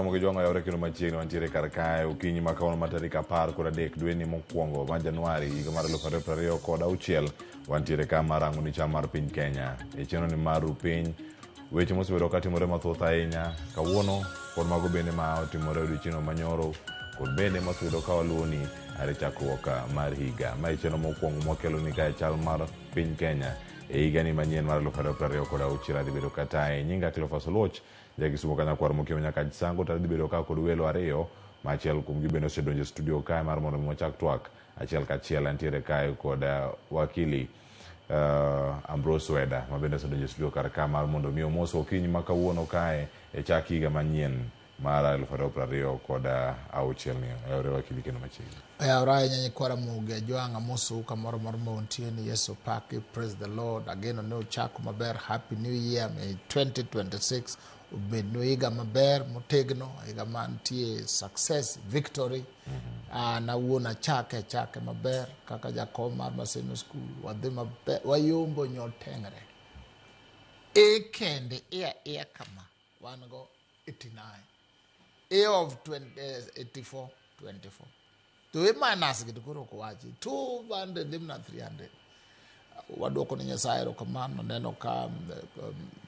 Ramogi Jwang'o yawre kendo machiegni wantiere kar kae okinyi ma kawuono mar tarik 13 dweni mokwongo mar Januari higa mar 2026 wantiere ka mar rango ni chal mar piny Kenya e chenro ni mar ru piny weche mosebedo katimore mathoth ahinya kawuono kod mago bende ma otimore odiochieng'no manyoro kod bende mosebedo ka waluwoni are chakruok mar higa. Ma e chenro mokwongo mwakeloni kae chal mar piny Kenya e higani manyien mar 2026 adhi bedo kataye. Nyinga Cleophas Oluoch, Jakisumo ka nyakwar Mokimo nyaka Sango to adhi bedo ka kod welo ariyo ma achiel kuomgi bende osedonjo e studio kae mar mondo mi wachak twak achiel kachiel. Antiere kae kod wakili Ambrose Weda ma bende osedonjo e studio kar ka mar mondo mi omos okinyi ma kawuono kae e chak higa manyien mar 2026 ni. Oyawre wakili kendo machiegni. Oyawre ahinya nyikwa Ramogi Ajwang' amosou kamoro amora ma untie ni Yesu opaki, praise the Lord. Ageno ni uchako maber, happy new year, may 2026 obednu higa maber motegno, higa mantie success, victory. An awuon achake achake maber kaka jakom mar Maseno School, wadhi maber, wayombo nyotengre. E kende, ia ia kama, wan go 89. A of 20, 84, 24. To e minus gi to koro ok wachi 200 dhi mana 300. Waduoko ne Nyasaye erokamano neno ka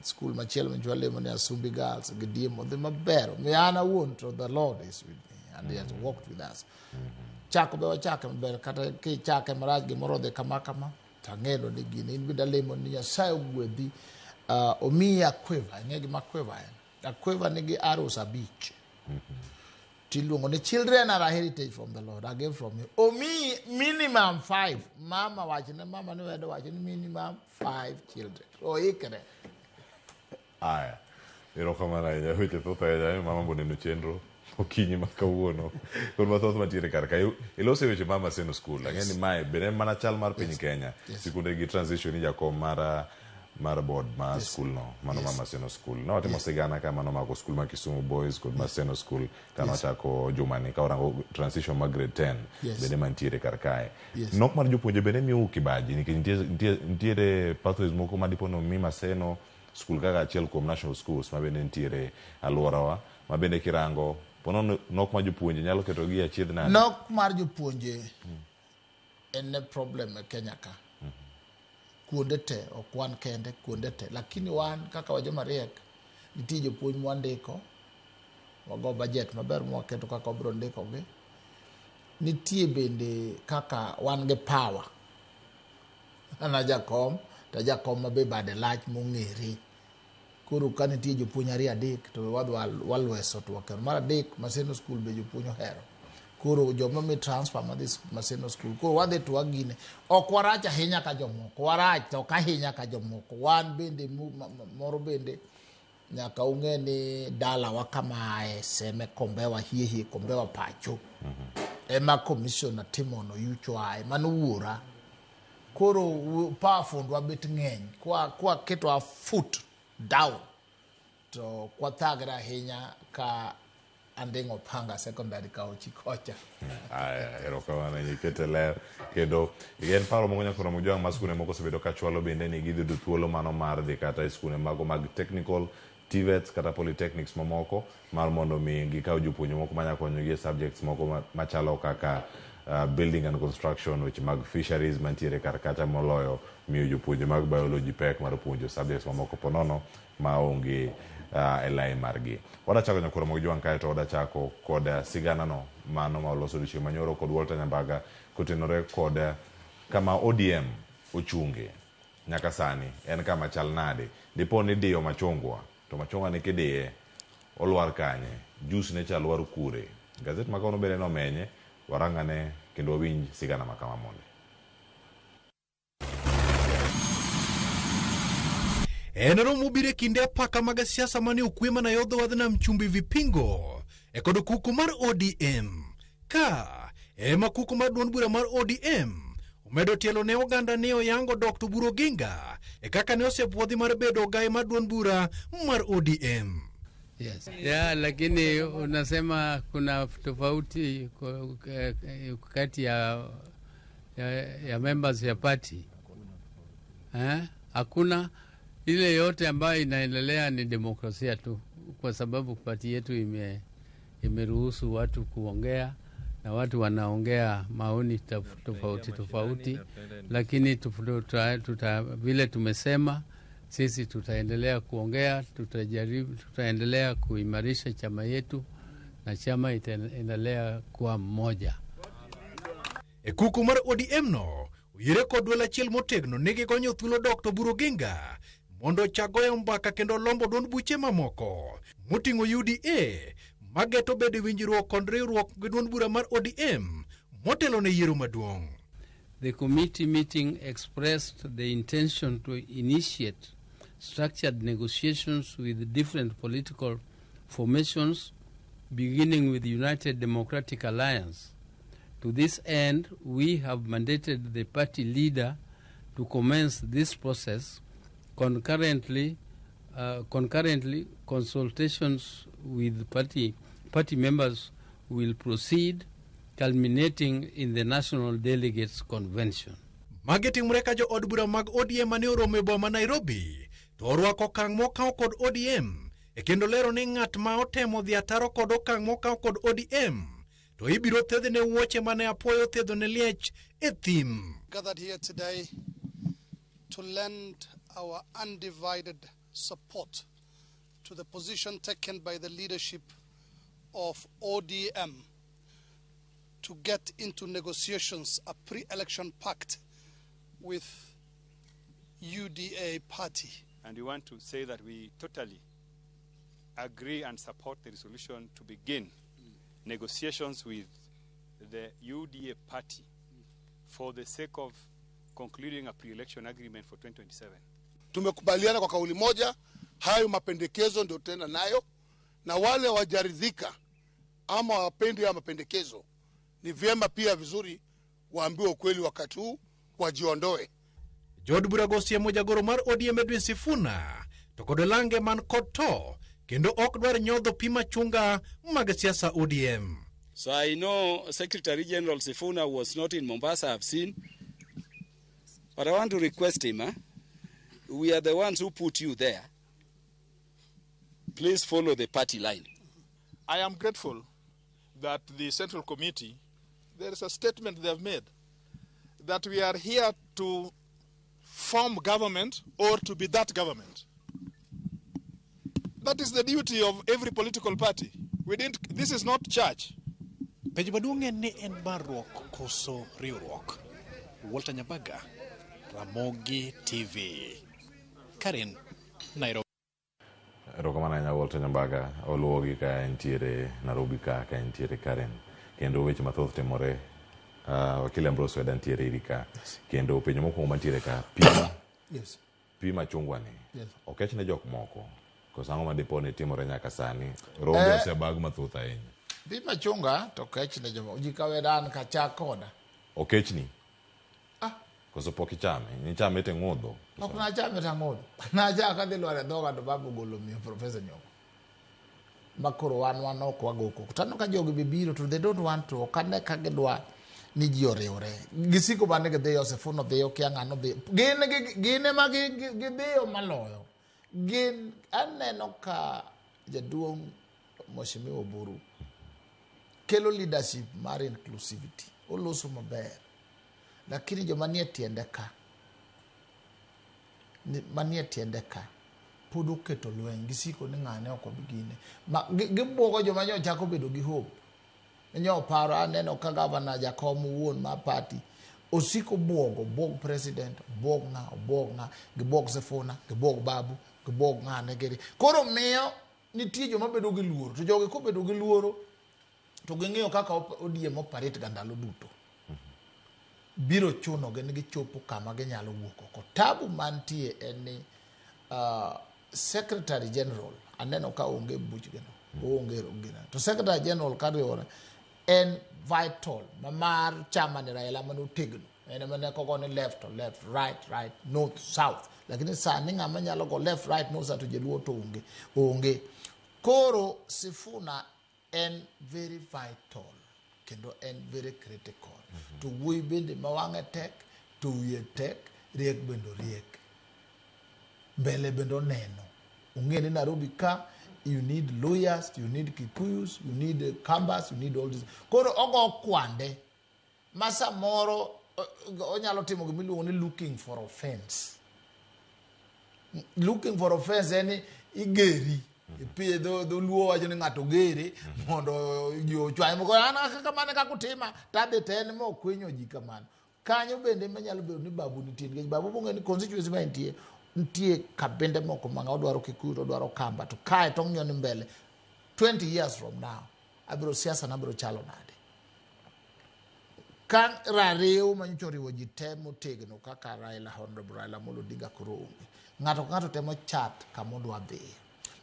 skul machielo manyicho walemo ni Asumbi Girls gi DM odhi maber. Omiyo an awuon to the Lord is with me and he has walked with us. Chako be wachake maber kata kichake marach gimoro odhi kama kama to ang'eyo ni gini in bende alemo ni Nyasaye ogwedhi omiyi akweva. Ing'e gima akweva en? Akweva nigi arrows abich. Tiluongo ni children are a heritage from the Lord, a gift from you. Omiyi minimum 5. Mama wachne, mama ni wedo wachne minimum 5 children. Oikre. Aya. Erokamano ahinya weche thoth ahinya mama boneno chenro okinyi ma kawuono kod mathoth mantiere kar ka iloso weche mar Maseno School. Ang'e ni mae bende en mana chal mar piny Kenya. Sikunde gi transition ni jakom mar board ma skul no mano mar Maseno School. Ne watimo sigana ka mano mako skul mar Kisumu Boys kod Maseno School kane wachako jumani ka warango transition mar grade 10 bende mantiere kar kae. Nok mar jopuonje bende miyou kibaji nikech nitiere pathways moko ma dipo ni omi Maseno School kaka achiel kuom national schools ma bende nitiere alworawa ma bende kirango pono nok mar jopuonje nyalo keto gi achiedh nade. Nok mar jopuonje en ne problem e Kenya ka. Kuonde te, ok wan kende, kuonde te. Lakini wan kaka wajoma riek, nitie jopuonj mwandiko, wago budget maber mwaketo kaka wabiro ndikogi. Nitie bende kaka wan gi power. An a jakom, to jakom ma be bade lach mong'ere. Koro ka nitie jopuonj ariyo adek to wadhi walweso to wakelo. Mar adek, Maseno School be jopuonj ohero. Koro joma mi transfer madhi Maseno School. Koro wadhi to wagine. Ok warach ahinya ka jomoko. Warach to ok ahinya ka jomoko. Wan bende moro bende nyaka ung'e ni dalawa kama ae Seme Kombewa hie hie Kombewa pacho. Ema commissioner Timon Oyucho ae. Mano wuora. Koro powerful wa bet ng'eny. Kwa keto a foot down to kwathagre ahinya ka Anding'o Panga Secondary ka ochi kocha. Aya, erokamano ikete ler kendo en paro moko nyaka romo jwang' ma skunde moko osebedo ka chwalo bende ni gidhi yudo thuolo mano mar dhi kata e skunde mago mag technical TVETs kata polytechnics mamoko mar mondo mi gikaw jopuonje moko manya konyogi e subjects moko machalo kaka building and construction, weche mag fisheries mantiere kar kacha moloyo miyo jopuonje mag biology pek mar puonjo subjects mamoko ponono maonge e lai margi. Wadachako nyakwar Ramogi Jwang' kae to wadachako kod sigana no mano ma oloso odiochieng' manyoro kod Walter Nyambaga kotenore kod kama ODM ochunge nyaka sani en kama chal nade. Dipo ni diyo machungwa to machungwa ni kidiye olwar kanye, juice ne cha lwar kure. Gazet ma kawuono bende nomenye, warang'ane kendo wawinj sigana ma kama mondi. En romo mobiro e kinde apaka mag siasa mane okwe mana yo dho wadh nam chumbi Vipingo e kod kuku mar ODM. Ka ema kuku mar duond bura mar ODM omedo tielo ne oganda ne oyango Dr. Oburu Oginga e kaka ne osepuodhi mar bedo ogaye mar duond bura mar ODM. Yes. Ya, lakini unasema kuna tofauti kati ya members ya party. Hakuna ile yote ambayo inaendelea ni demokrasia tu, kwa sababu party yetu imeruhusu watu kuongea na watu wanaongea maoni tofauti tofauti, lakini vile tumesema sisi tutaendelea kuongea, tutajaribu, tutaendelea kuimarisha chama yetu na chama itaendelea kuwa mmoja. E kuku mar ODM no oyiere kod duol achiel motegno ni gigonyo thuolo Dr. Oburu Oginga mondo ochak goyo mbaka kendo lombo duond buche mamoko moting'o UDA mageto bedo e winjruok kod riwruok gi duond bura mar ODM motelo ne yiero maduong'. The committee meeting expressed the intention to initiate structured negotiations with different political formations, beginning with the United Democratic Alliance. To this end, we have mandated the party leader to commence this process. Concurrently, consultations with party members will proceed, culminating in the National Delegates Convention. Magi timore ka jo od bura mag ODM mane oromo e boma Nairobi to orwako okang' mokaw kod ODM e kendo lero ni ng'at ma otemo dhi ataro kod okang' mokaw kod ODM to ibiro thedhne wuoche mane apuoyo thedho ne liech e thim. Gathered here today to lend our undivided support to the position taken by the leadership of ODM to get into negotiations, a pre-election pact with UDA party. And we want to say that we totally agree and support the resolution to begin negotiations with the UDA party for the sake of concluding a pre-election agreement for 2027. Tumekubaliana kwa kauli moja, hayo mapendekezo ndio tutaenda nayo, na wale wajaridhika ama wapendi haya mapendekezo, ni vyema pia vizuri waambiwe ukweli wakati huu, wajiondoe. Jood bura go siemo jagoro mar ODM Edwin Sifuna to kod lange man kod to kendo ok dwar nyodho pi machunga mag siasa ODM. So I know Secretary General Sifuna was not in Mombasa, I've seen. But I want to request him, We are the ones who put you there. Please follow the party line. I am grateful that the Central Committee, there is a statement they have made that we are here to form government or to be that government. That is the duty of every political party. We didn't, this is not church. Penjo maduong' en ni en barruok koso riwruok. Walter Nyabaga, Ramogi TV. Karen, Nairobi. Erokamano ahinya Walter Nyambaga, oluwogi ka entiere Nairobi ka entiere Karen. Kendo weche mathoth timore. Wakili Ambrose Weda ntiere iri ka. Kendo penjo mokwongo mantiere ka, pi Yes. pi machungwa ni. Yes. Okech ne jok moko. Koso ang'o ma dipo ni timore nyaka sani? Rombe osebag mathoth ahinya. Pi machunga to kech ne jomoko. Ji kaweda an ka chak koda. Okechni? Koso pok ichame? Nichame to ing'udho? Ok nachame to ang'udho. Nachako adhi lwar e dhoga to babu ogolo miyo Professor Nyong'o. Ma koro wan ok wago koko. To aneno ka jogi be biro to they don't want to. Ok ane ka gidwa ni ji oriwre. Gisiko mana ni gidhiyo, Sifuna odhiyo, kia ng'ano odhiyo. Gin ema gidhiyo maloyo. Gin aneno ka jaduong' Mheshimiwa Oburu kelo leadership mar inclusivity. Oloso maber. Lakini joma nie tiende ka, manie tiende ka, pod oketo lweny, gisiko ni ng'ane ok obi gine. Gibuogo joma nyo chako bedo gi hope. Nyo paro aneno ka gavana Jakom owuon mar party osiko buogo, buog president, buog ng'a, obuog ng'a, gibuog Sifuna, gibuog Babu, gibuog ng'ane giri. Koro miyo nitie joma bedo gi luoro, to jogi kobedo gi luoro to ging'iyo kaka ODM operate ga ndalo duto. Biro chuno gi ni gichopo kama ginyalo wuok oko. Tabu mantie en ni Secretary General aneno ka onge buchgino, onge gino. To Secretary General kariwore en vital ma mar chama ni Raila mane otegno. En ema ne kogo ni left to left, right, right, north, south. Lakini sani ng'ama nyalo go left, right, north, south to joluo to onge. Onge. Koro Sifuna en very vital kendo en very critical. To wuoyi bende ma wang'e tek, to wiye tek, riek bende oriek. Mbele bende oneno. Ong'e ni Nairobi ka You need Luyas, you need Kikuyus, you need Kambas, you need all this. Koro ogo kwande ma samoro onyalo timo gimiluongo ni looking for offense. Looking for offense en ni igeri Pi dholuo wacho ni ng'ato gere mondo ji ochwanye moko an kaka mane kaka utima tadhi to en mokwinyo ji kamano. Kanyo bende manyalo bedo ni Babu nitie, nikech Babu bong'e ni constituency ma entie nitie kabinde moko ma odwaro Kikuyu to odwaro Kamba, to kae to ong'iyo ni mbele 20 years from now abiro siasa na biro chalo nade. Ka rariw manyocha oriwo ji te motegno kaka Raila, Honorable Raila Amolo Odinga koro onge, ng'ato ka ng'ato temo chat kama odwa dhiye.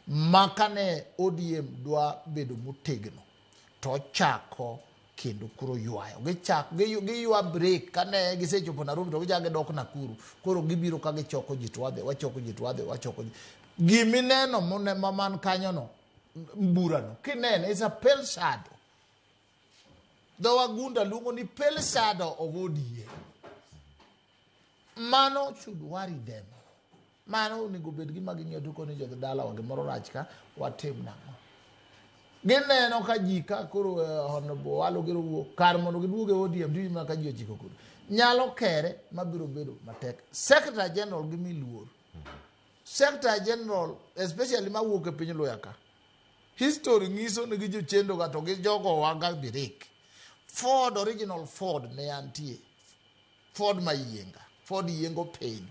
Ma kane ODM dwa bedo motegno to ochako kendo koro ywayo gichak giywa break. Kane gisechopo Nairobi to gichako gidok Nakuru, koro gibiro ka gichoko ji to wadhi wachoko ji to wadhi wachoko ji. Gimineno mone ma man kanyono burano kinene is a pale shadow. Dho wagunda luongo ni pale shadow of ODM. Mano should worry them. Mano onego bed gima ging'iyo to koni jodhi dalawa gimoro rach ka watim nang'o. Gineno ka ji ka koro Honorable Owalo gero wuok kar mondo giduog e ODM to mana ka ji ochiko koro nyalo kere mabiro bedo matek. Secretary General gi miluor, Secretary General especially mawuok e piny Luya ka, history nyiso ni gi jochendo ga to gi jogo waga birik. Ford, original Ford ne antie Ford Mayienga, Ford yiengo piny.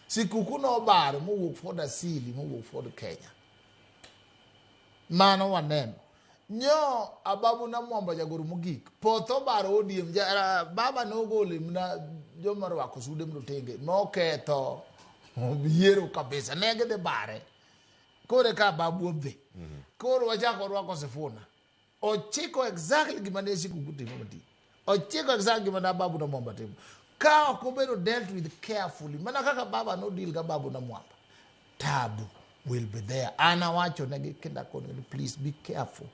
Sikuku nobaro mowuok Ford Asili, mowuok Ford Kenya. Mano waneno. Nyo Ababu Namwamba jagoro mogik poth obaro ODM ja, baba nogole mna joma orwako sude mrotenge noketho yiero kabisa, ne gidhi bare kore ka Babu odhi. Koro wachako orwako Sifuna, ochiko exactly gima ne Sikuku timo matin, ochiko exactly gima ne Ababu Namwamba timo. Ka ok obedo dealt with carefully mana kaka baba no deal ga Babu Namwamba, tabu will be there. An awacho negi kendo akonegi ni please be careful.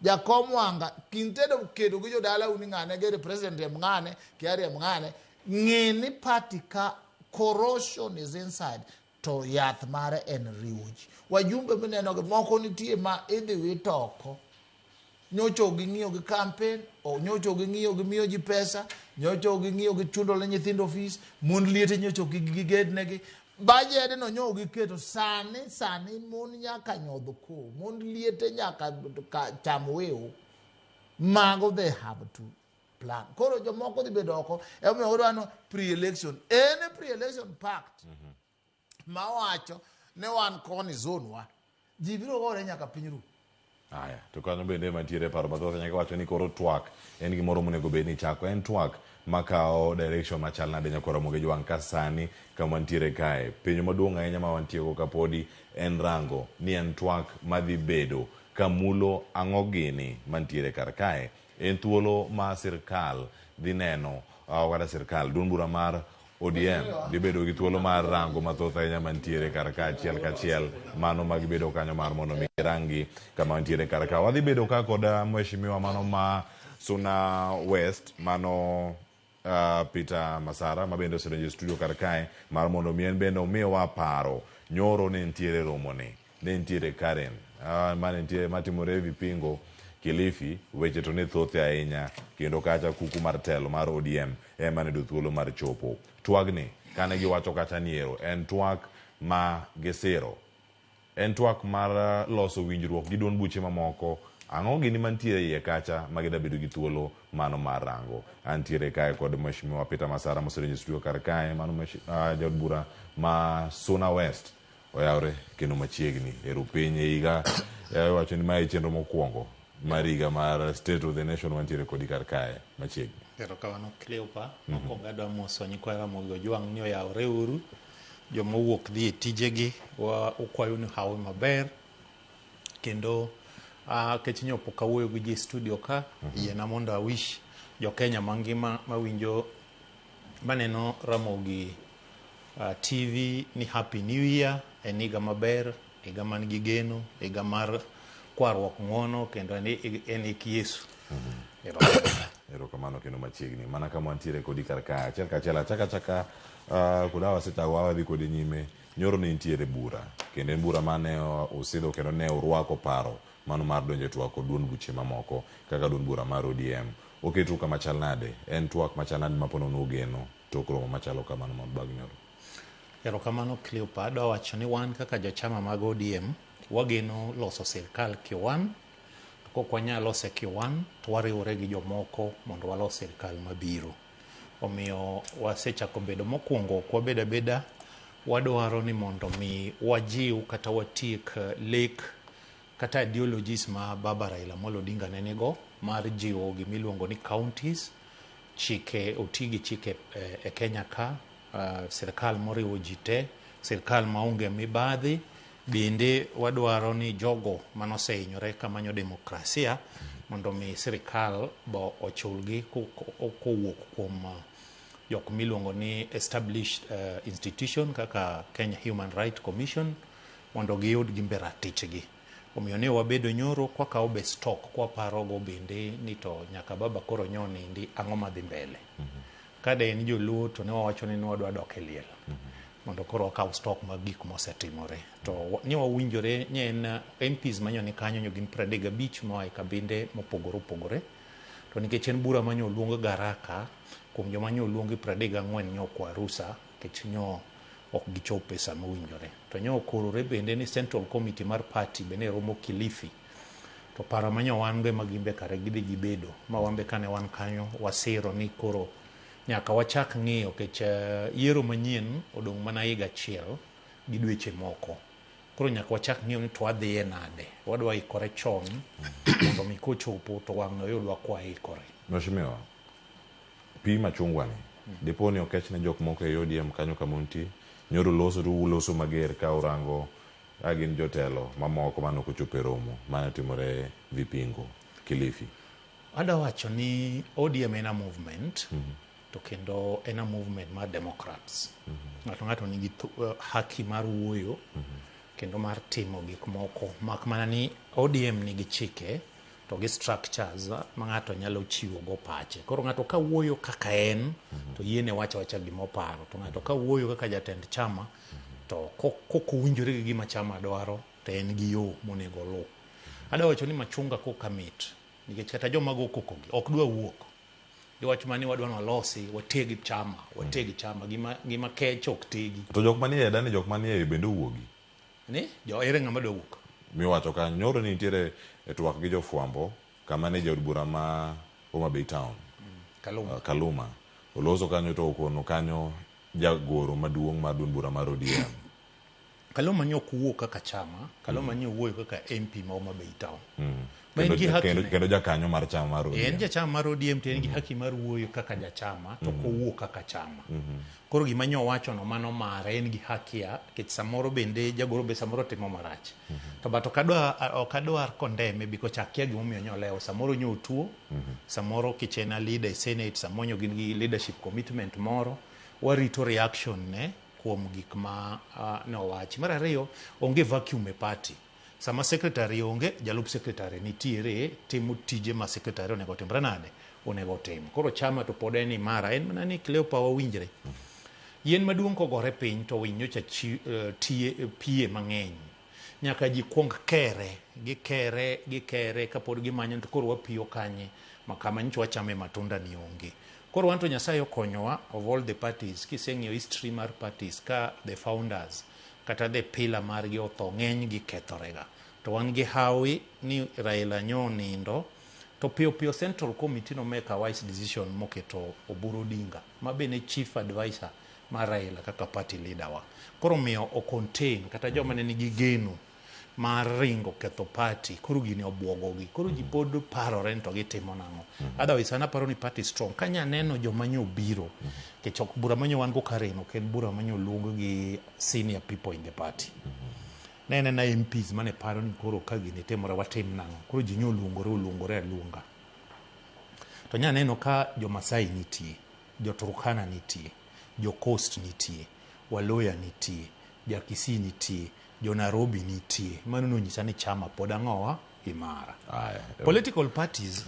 Jakom Wanga instead of kedo gi jodala ni ng'ane gere president riemb ng'ane kia riemb ng'ane, ng'e ni party ka corrosion is inside to yath mare en riwo ji. Wajumbe mineno gi moko nitie ma idhi wit oko. Nyocha ok ging'iyo gi campaign, nyocha ok ging'iyo gi miyo ji pesa, nyocha ok ging'iyo gi chulo ne nyithindo fees, mond liete nyocha ok gigednegi. Budget no nyo giketo sani sani mon nyaka nyodh ko, mond liete nyaka cham wiu. Mago they have to plan. Koro jomoko dhi bedo oko, emomiyo odwaro pre-election. En pre-election pact ma wacho ne wan koni zone wa. Ji biro gore nyaka piny ru. Aya, to kanyo bende mantiere paro mathoth nyaka wacho ni koro twak en gimoro monego bed ni chako. En twak makawo direction machal nade nyakora Ramogi Jwang' ka sani kama wantiere kae? Penjo maduong' ahinya ma wantiego kapodi en rango ni en twak madhi bedo kamulo ang'o gini mantiere kar kae. En thuolo ma sirkal dhi neno kata sirkal duond bura mar ODM dhi bedo gi thuolo mar rango mathoth ahinya mantiere kar ka achiel kachiel mano ma gibedo kanyo mar mondo mi girangi kama wantiere kar ka. Wadhi bedo ka kod mheshimiwa mano ma Suna West mano Peter Masara ma bende osedonjo e studio kar kae mar mondo mi en bende omiwa paro. Nyoro ne nitiere romo ni, ne nitiere Karen mane nitiere matimore Vipingo Kilifi, weche to ne thoth ahinya kendo kacha kuku mar telo mar ODM ema ne yudo thuolo mar chopo. Twagni kane giwacho kacha ni ero en twak ma gisiro, en twak mar loso winjruok gi duond buche mamoko. Ang'o gini mantiere iye kacha ma gida bedo gi thuolo mano mar rango? Antiere kae kod Mheshimiwa Peter Masara mosedonjo e studio kar kae, mano jaod bura ma Suna West oyawre kendo machiegni ero piny e higa iwacho ni mae chenro mokwongo mar higa mar State of the Nation wantiere kodi kar kae machiegni. Erokamano Cleopa. Mokwongo adwa moso nyikwa Ramogi Ojwang' ni oyawre uru. Joma owuok dhi e tijegi wakwayo ni hawi maber. Kendo kech nyo pok awuoyo gi ji e studio ka, yiena mondo awish jo Kenya mangima mawinjo maneno Ramogi TV ni Happy New Year. En higa maber, higa man gi geno, higa mar kwaruok ng'uono, kendo en hik Yesu. Erokamano kendo machiegni. Mana kama wantiere kodi kar ka achiel kachiel achaka achaka kuda wasechako wadhi kodi nyime. Nyoro ne nitiere bura kendo en bura mane usidho kendo ne urwako paro mano mar donjo e twak kod duond buche mamoko kaka duond bura mar ODM. Oketu kama chal nade? En twak machal nade ma ponono ugeno tok romo machalo kamano mag nyoro? Erokamano Cleopa, adwa wacho ni wan kaka jochama mag ODM wageno loso sirkal kiwan, to kok wanyal lose kiwan to wariwore gi jomoko mondo walos sirkal mabiro. Omiyo wasechako bedo mokwongo ok wabed abeda, wadwaro ni mondo mi wajiw kata watiek lek kata ideologies ma baba Raila Amolo Odinga ne nigo mar jiwo gimiluongo ni counties, chike oti gi chike e Kenya ka, sirkal moriwo ji te, sirkal maonge mibadhi. Bende wadwaro ni jogo manosehinyore kamanyo demokrasia mondo mi sirkal bo ochulgi kowuok kuom jok miluongo ni established institution kaka Kenya Human Rights Commission mondo giyud gimbe ratichgi. Omiyo ne wabedo nyoro kwakawo be stock kwaparogo bende ni to nyaka baba koro nyo nindi ang'o madhi mbele. Ka de en joluo to ne wawacho ni wadwa dok e liel mondo koro wakaw stock mag gik mosetimore. To ni wawinjore ni en MPs manyo ni kanyo nyo gin 35 moa e kabinde mopogore opogore. To nikech en bura manyo oluong garaka, kuom joma nyo oluongi 34 nyo okwa rusa nikech nyo ok gichopo e sama owinjore. To nyo okorore bende ni Central Committee mar party bende romo Kilifi. To paro manyo wan go ema gimbe kare gidhi gibedo. Ma wan be kane wan kanyo wasiro ni koro nyaka wachak ng'iyo nikech yiero manyien odong' mana higa achiel gi dweche moko. Koro nyaka wachak ng'iyo ni to wadhiye nade. Wadwa ikore chon mondo mi kochopo to wang' oyudwa kwa ikore. Mheshimiwa, pi machungwa ni dipo ni okech ne jok moko e ODM kanyo kama untie. Nyoro loso to uloso mager ka urango ka gin jotelo mamoko mane ok ochopo e romo mane timore Vipingo, Kilifi. Adwa wacho ni ODM en a movement to kendo en a movement mar Democrats. Ng'ato ng'ato nigi haki mar wuoyo kendo mar timo gik moko mak mana ni ODM nigi chike to gi structures ma ng'ato nyalo chiwo go pache. Koro ng'ato ka wuoyo kaka en to yiene wacho awacha gimoparo, to ng'ato ka wuoyo kaka jatend chama to kok owinjore gi gima chama dwaro to en gi yo monego oluw. Adwa wacho ni machunga koka mit nikech kata joma go koko gi ok dwa wuok. Giwacho mana ni wadwa ni walosi, wateg chama, wateg chama, gima kech ok tegi. To jok manie dani jok manie iye bende owuogi. Ni jo ere ng'ama dwa wuok? Miwacho kanyo nyoro ni nitiere e twak gi jofwambo kama ne jaod bura ma Homa Bay Town. Kaluma. Kaluma. Oloso kanyo to okono kanyo jagoro maduong' mar duond bura mar ODM. Kaluma nyo ok wuo kaka chama, Kaluma nyo wuoyo kaka MP ma Homa Bay Town. Ma en gi haki Kendo, ne. kendo jakanyo mar chama mar ODM. En jachama mar ODM to en gi haki mar wuoyo kaka jachama to ok owuo kaka chama. Koro gima nyo owacho no mano mare, en gi haki ya nikech samoro bende jagoro be samoro timo marach. To but ok adwar condemn because akia gimomiyo nyo olewo. Samoro nyo otuo, samoro kech en a leader e Senate, samoro nyo gin gi leadership commitment moro. Warito reaction ne kuom gik ma ne owachi. Mar ariyo, onge vacuum e party. Sama secretary onge, jalup secretary nitiere timo tije ma secretary onego timre nade? Onego otim. Koro chama to pod en imara, en mana ni Cleopa wawinjre. Yien maduong' kogore piny to winy nyocha tie pie mang'eny. Nyaka ji kuong kere, gikere, gikere kapod gimanyo to koro wapiyo kanye ma kama nyocha wachame matunda ni onge. Koro wan to Nyasaye okonyowa of all the parties, kiseng'iyo history mar parties ka the founders kata the pillar margi otho ng'eny gi kethorega. To wan gi hawi ni Raila nyo nindo to piyo piyo Central Committee no make a wise decision moketo Oburu Odinga ma be ne chief advisor mar Raila kaka party leader wa. Koro miyo o contain kata joma ne nigi geno mar ringo ketho party koro gini obwogogi. Koro ji pod parore ni to gitimo nang'o. Otherwise an aparo ni party strong. Kanya neno joma nyo biro nikech ok bura manyo wan go Karen ok en bura manyo luong gi senior people in the party. Ne anena MPs mane paro ni koro ka gini timore watim nang'o. Koro ji nyo oluongore oluongore aluonga. To nya neno ka jo Masai nitie, jo Turkana nitie, jo Coast nitie, Waluya nitie, ja Kisii nitie, jo Nairobi nitie. Mano nonyisa ni chama pod ang'owa imara. Political parties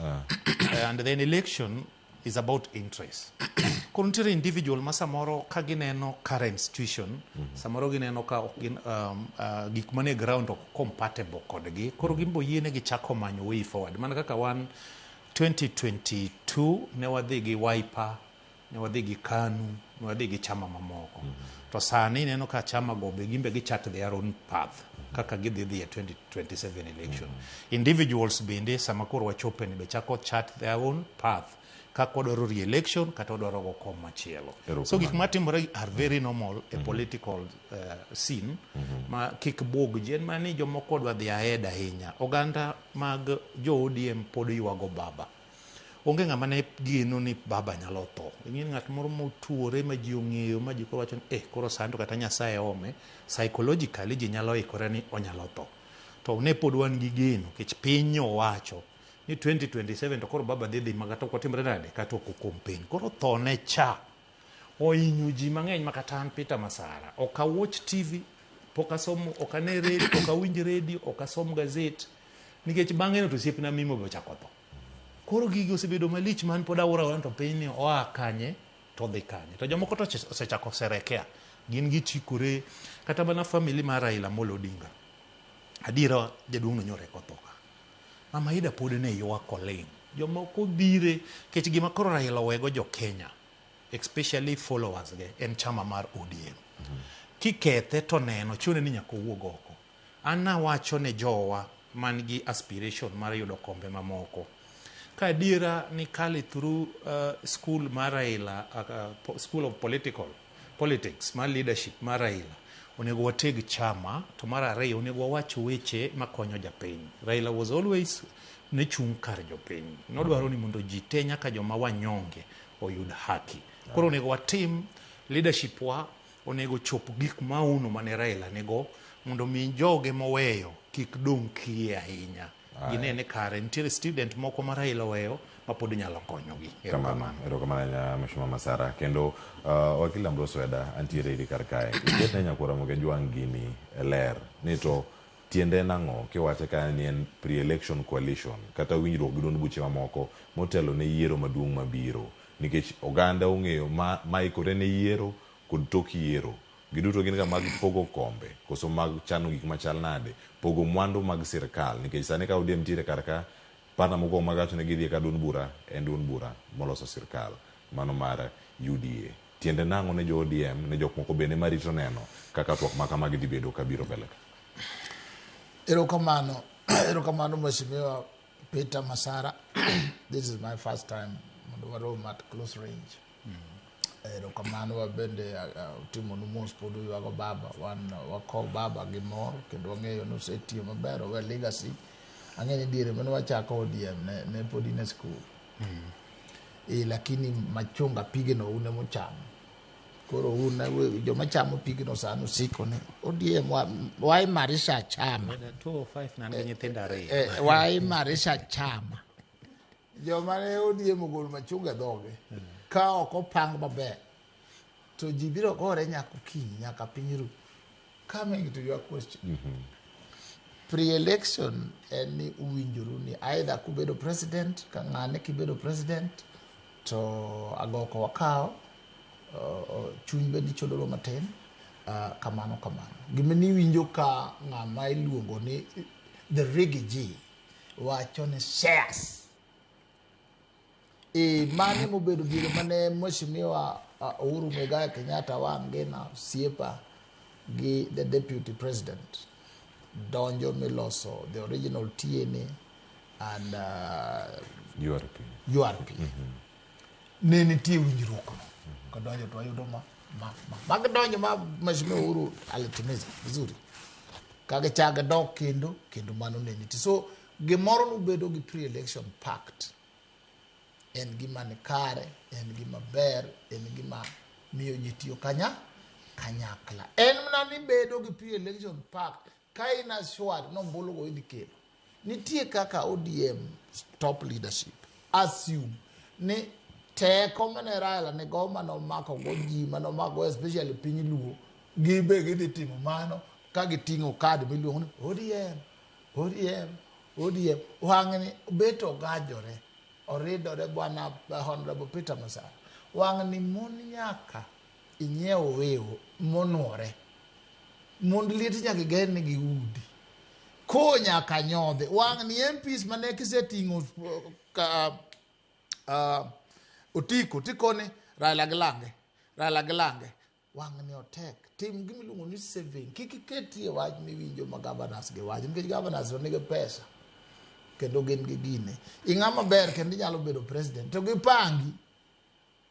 and then election is about interest. Koro nitiere individual ma samoro ka gineno current situation, samoro gineno ka ok gin gik manie ground ok compatible kodgi, koro gin bo yiene gichako manyo way forward. Mana kaka wan 2022 ne wadhi gi Wiper, ne wadhi gi KANU, ne wadhi gi chama mamoko. To sani ineno ka chama go be gimbe gichart their own path kaka gidhi dhi e 2027 election. Individuals bende sama koro wachope ni be chako chart their own path kaka wadwaro re-election kata wadwaro go kom machielo. So gik matimore are very normal e political scene ma kik buog ji, en mana ni jomoko dwa dhi ahead ahinya. Oganda mag jo ODM pod ywago baba. Onge ng'ama ne geno ni baba nyalo tho. Ing'e ng'at moro motuore ma ji ong'eyo ma ji koro wacho ni eh koro sani to kata Nyasaye ome, psychologically ji nyalo ikore ni onyalo tho. To ne pod wan gi geno nikech piny owacho ni 2027 to koro baba dhi dhi ma kata ok otimre nade kata ok okompen. Koro thone cha ohinyo ji mang'eny ma kata an Peter Masara ok awatch TV, pok asomo, ok ane radio, ok awinj radio, ok asom gazet nikech bang'e no to osiepna Mimo be ochako tho. Koro gigi osebedo malich man pod awuoro awuora to piny ni oa kanye to odhi kanye. To jomoko to osechako serekea, gin gichikore kata mana family mar Raila Amolo Odinga. Adiera jaduong' no nyoro eka otho ka. Mama Ida pod ne ywak oling'. Jomoko dhire nikech gima koro Raila owego jo Kenya, especially followers ge, en chama mar ODM. Kikethe to neno chune ni nyaka owuog oko. An nawacho ne jowa man gi aspiration mar yudo kombe mamoko. Ka adiera ni kale through school mar Raila, school of political politics mar leadership mar Raila, onego wateg chama, to mar ariyo onego wawach weche makonyo japiny. Raila was always ne chung' kar jopiny. Nodwaro ni mondo ji te nyaka joma wanyonge oyud haki. Koro onego watim leadership wa onego chop gik mauno mane Raila nigo mondo mi joge moweyo kik dong' kiye ahinya. Gine ni kare nitiere student moko ma Raila oweyo ma pod nyalo konyogi. Kamano, erokamano ahinya Mheshimiwa Masara. Kendo wakil Ambrose Weda antiere iri kar kae. Iket ne nyakwar Ramogi Ajwang' gini e ler ni to tiende en ang'o kiwache ka ni en pre-election coalition kata winjruok gi duond buche mamoko motelo ne yiero maduong' mabiro nikech oganda ong'eyo ma maikore ne yiero kod tok yiero. Giduto gin ga mag pogo kombe koso mag chano gik machal nade, pogo mwandu mag sirkal nikech sani ka ODM nitiere kar ka, partner mokwongo mag wacho ni gidhi ka duond bura en duond bura moloso sirkal mano mar UDA. Tiende nang'o ne jo ODM ne jok moko bende marito neno kaka twak ma kamagi dhi bedo kabiro mbele ka? Erokamano, erokamano Mheshimiwa Peter Masara. This is my first time mondo warom at close range. Erokamano wabende timonu mos pod uywago baba. Wan wakow baba gi mor kendo wang'eyo ni osetiyo maber owe legacy. Ang'e ni diere mane wachako ODM ne pod in e school. Lakini machunga pigeno un emochamo. Koro un joma chamo pigno sani osiko ni ODM waimarisha chama. 205 ne an gi nyithindo ariyo. Waimarisha chama. Joma ne ODM ogolo machunga e dhoge ka ok opang maber to ji biro gore nyaka okinyi nyaka piny ru. Coming to your question. Pre-election en ni uwinjoru ni either kubedo president ka ng'ane kibedo president to agoko wakawo chuny bende ichodoro matin kamano kamano. Gima niwinjo ka ng'ama iluongo ni the Riggy G wacho ni shares. Mane mobedo diere mane Mheshimiwa Uhuru Muigai Kenyatta wang'ina osiepa gi the deputy president donjo miloso the original TNA and URP. URP. Ne nitie winjruok no. Kadonjo to wayudo ma ma ma. Bang' donjo ma Mheshimiwa Uhuru alitimiza vizuri. Kagichako dok kendo kendo mano ne nitie. So gimoro nobedo gi pre-election pact. En gima ni kare, en gima ber, en gima miyo ji tiyo kanyakla. En mana ni bedo gi pre-election pact ka in assured ni ombulu go idhi kelo. Nitie kaka ODM top leadership assume ni teko mane Raila nigo manomako go ji manomako go especially piny Luo gibe gidhi timo mano ka giting'o kad miluongo ni ODM ODM ODM wang'ni bet ogajore oridore bwana Honorable Peter Masara wang'ni mon nyaka inyiew wiwo monuore mond liet nyaka iger negi udi ko nyaka nyodhe wang'ni MPs mane kiseting'o otiko tikone Raila gi lange Raila gi lange wang'ni otek tim gimiluongo ni saving kik iketie wach miwinjo ma governors gi wacho nikech governors to nigi pesa kendo gin gi gine ing'ama ber kendo inyalo bedo president to gipangi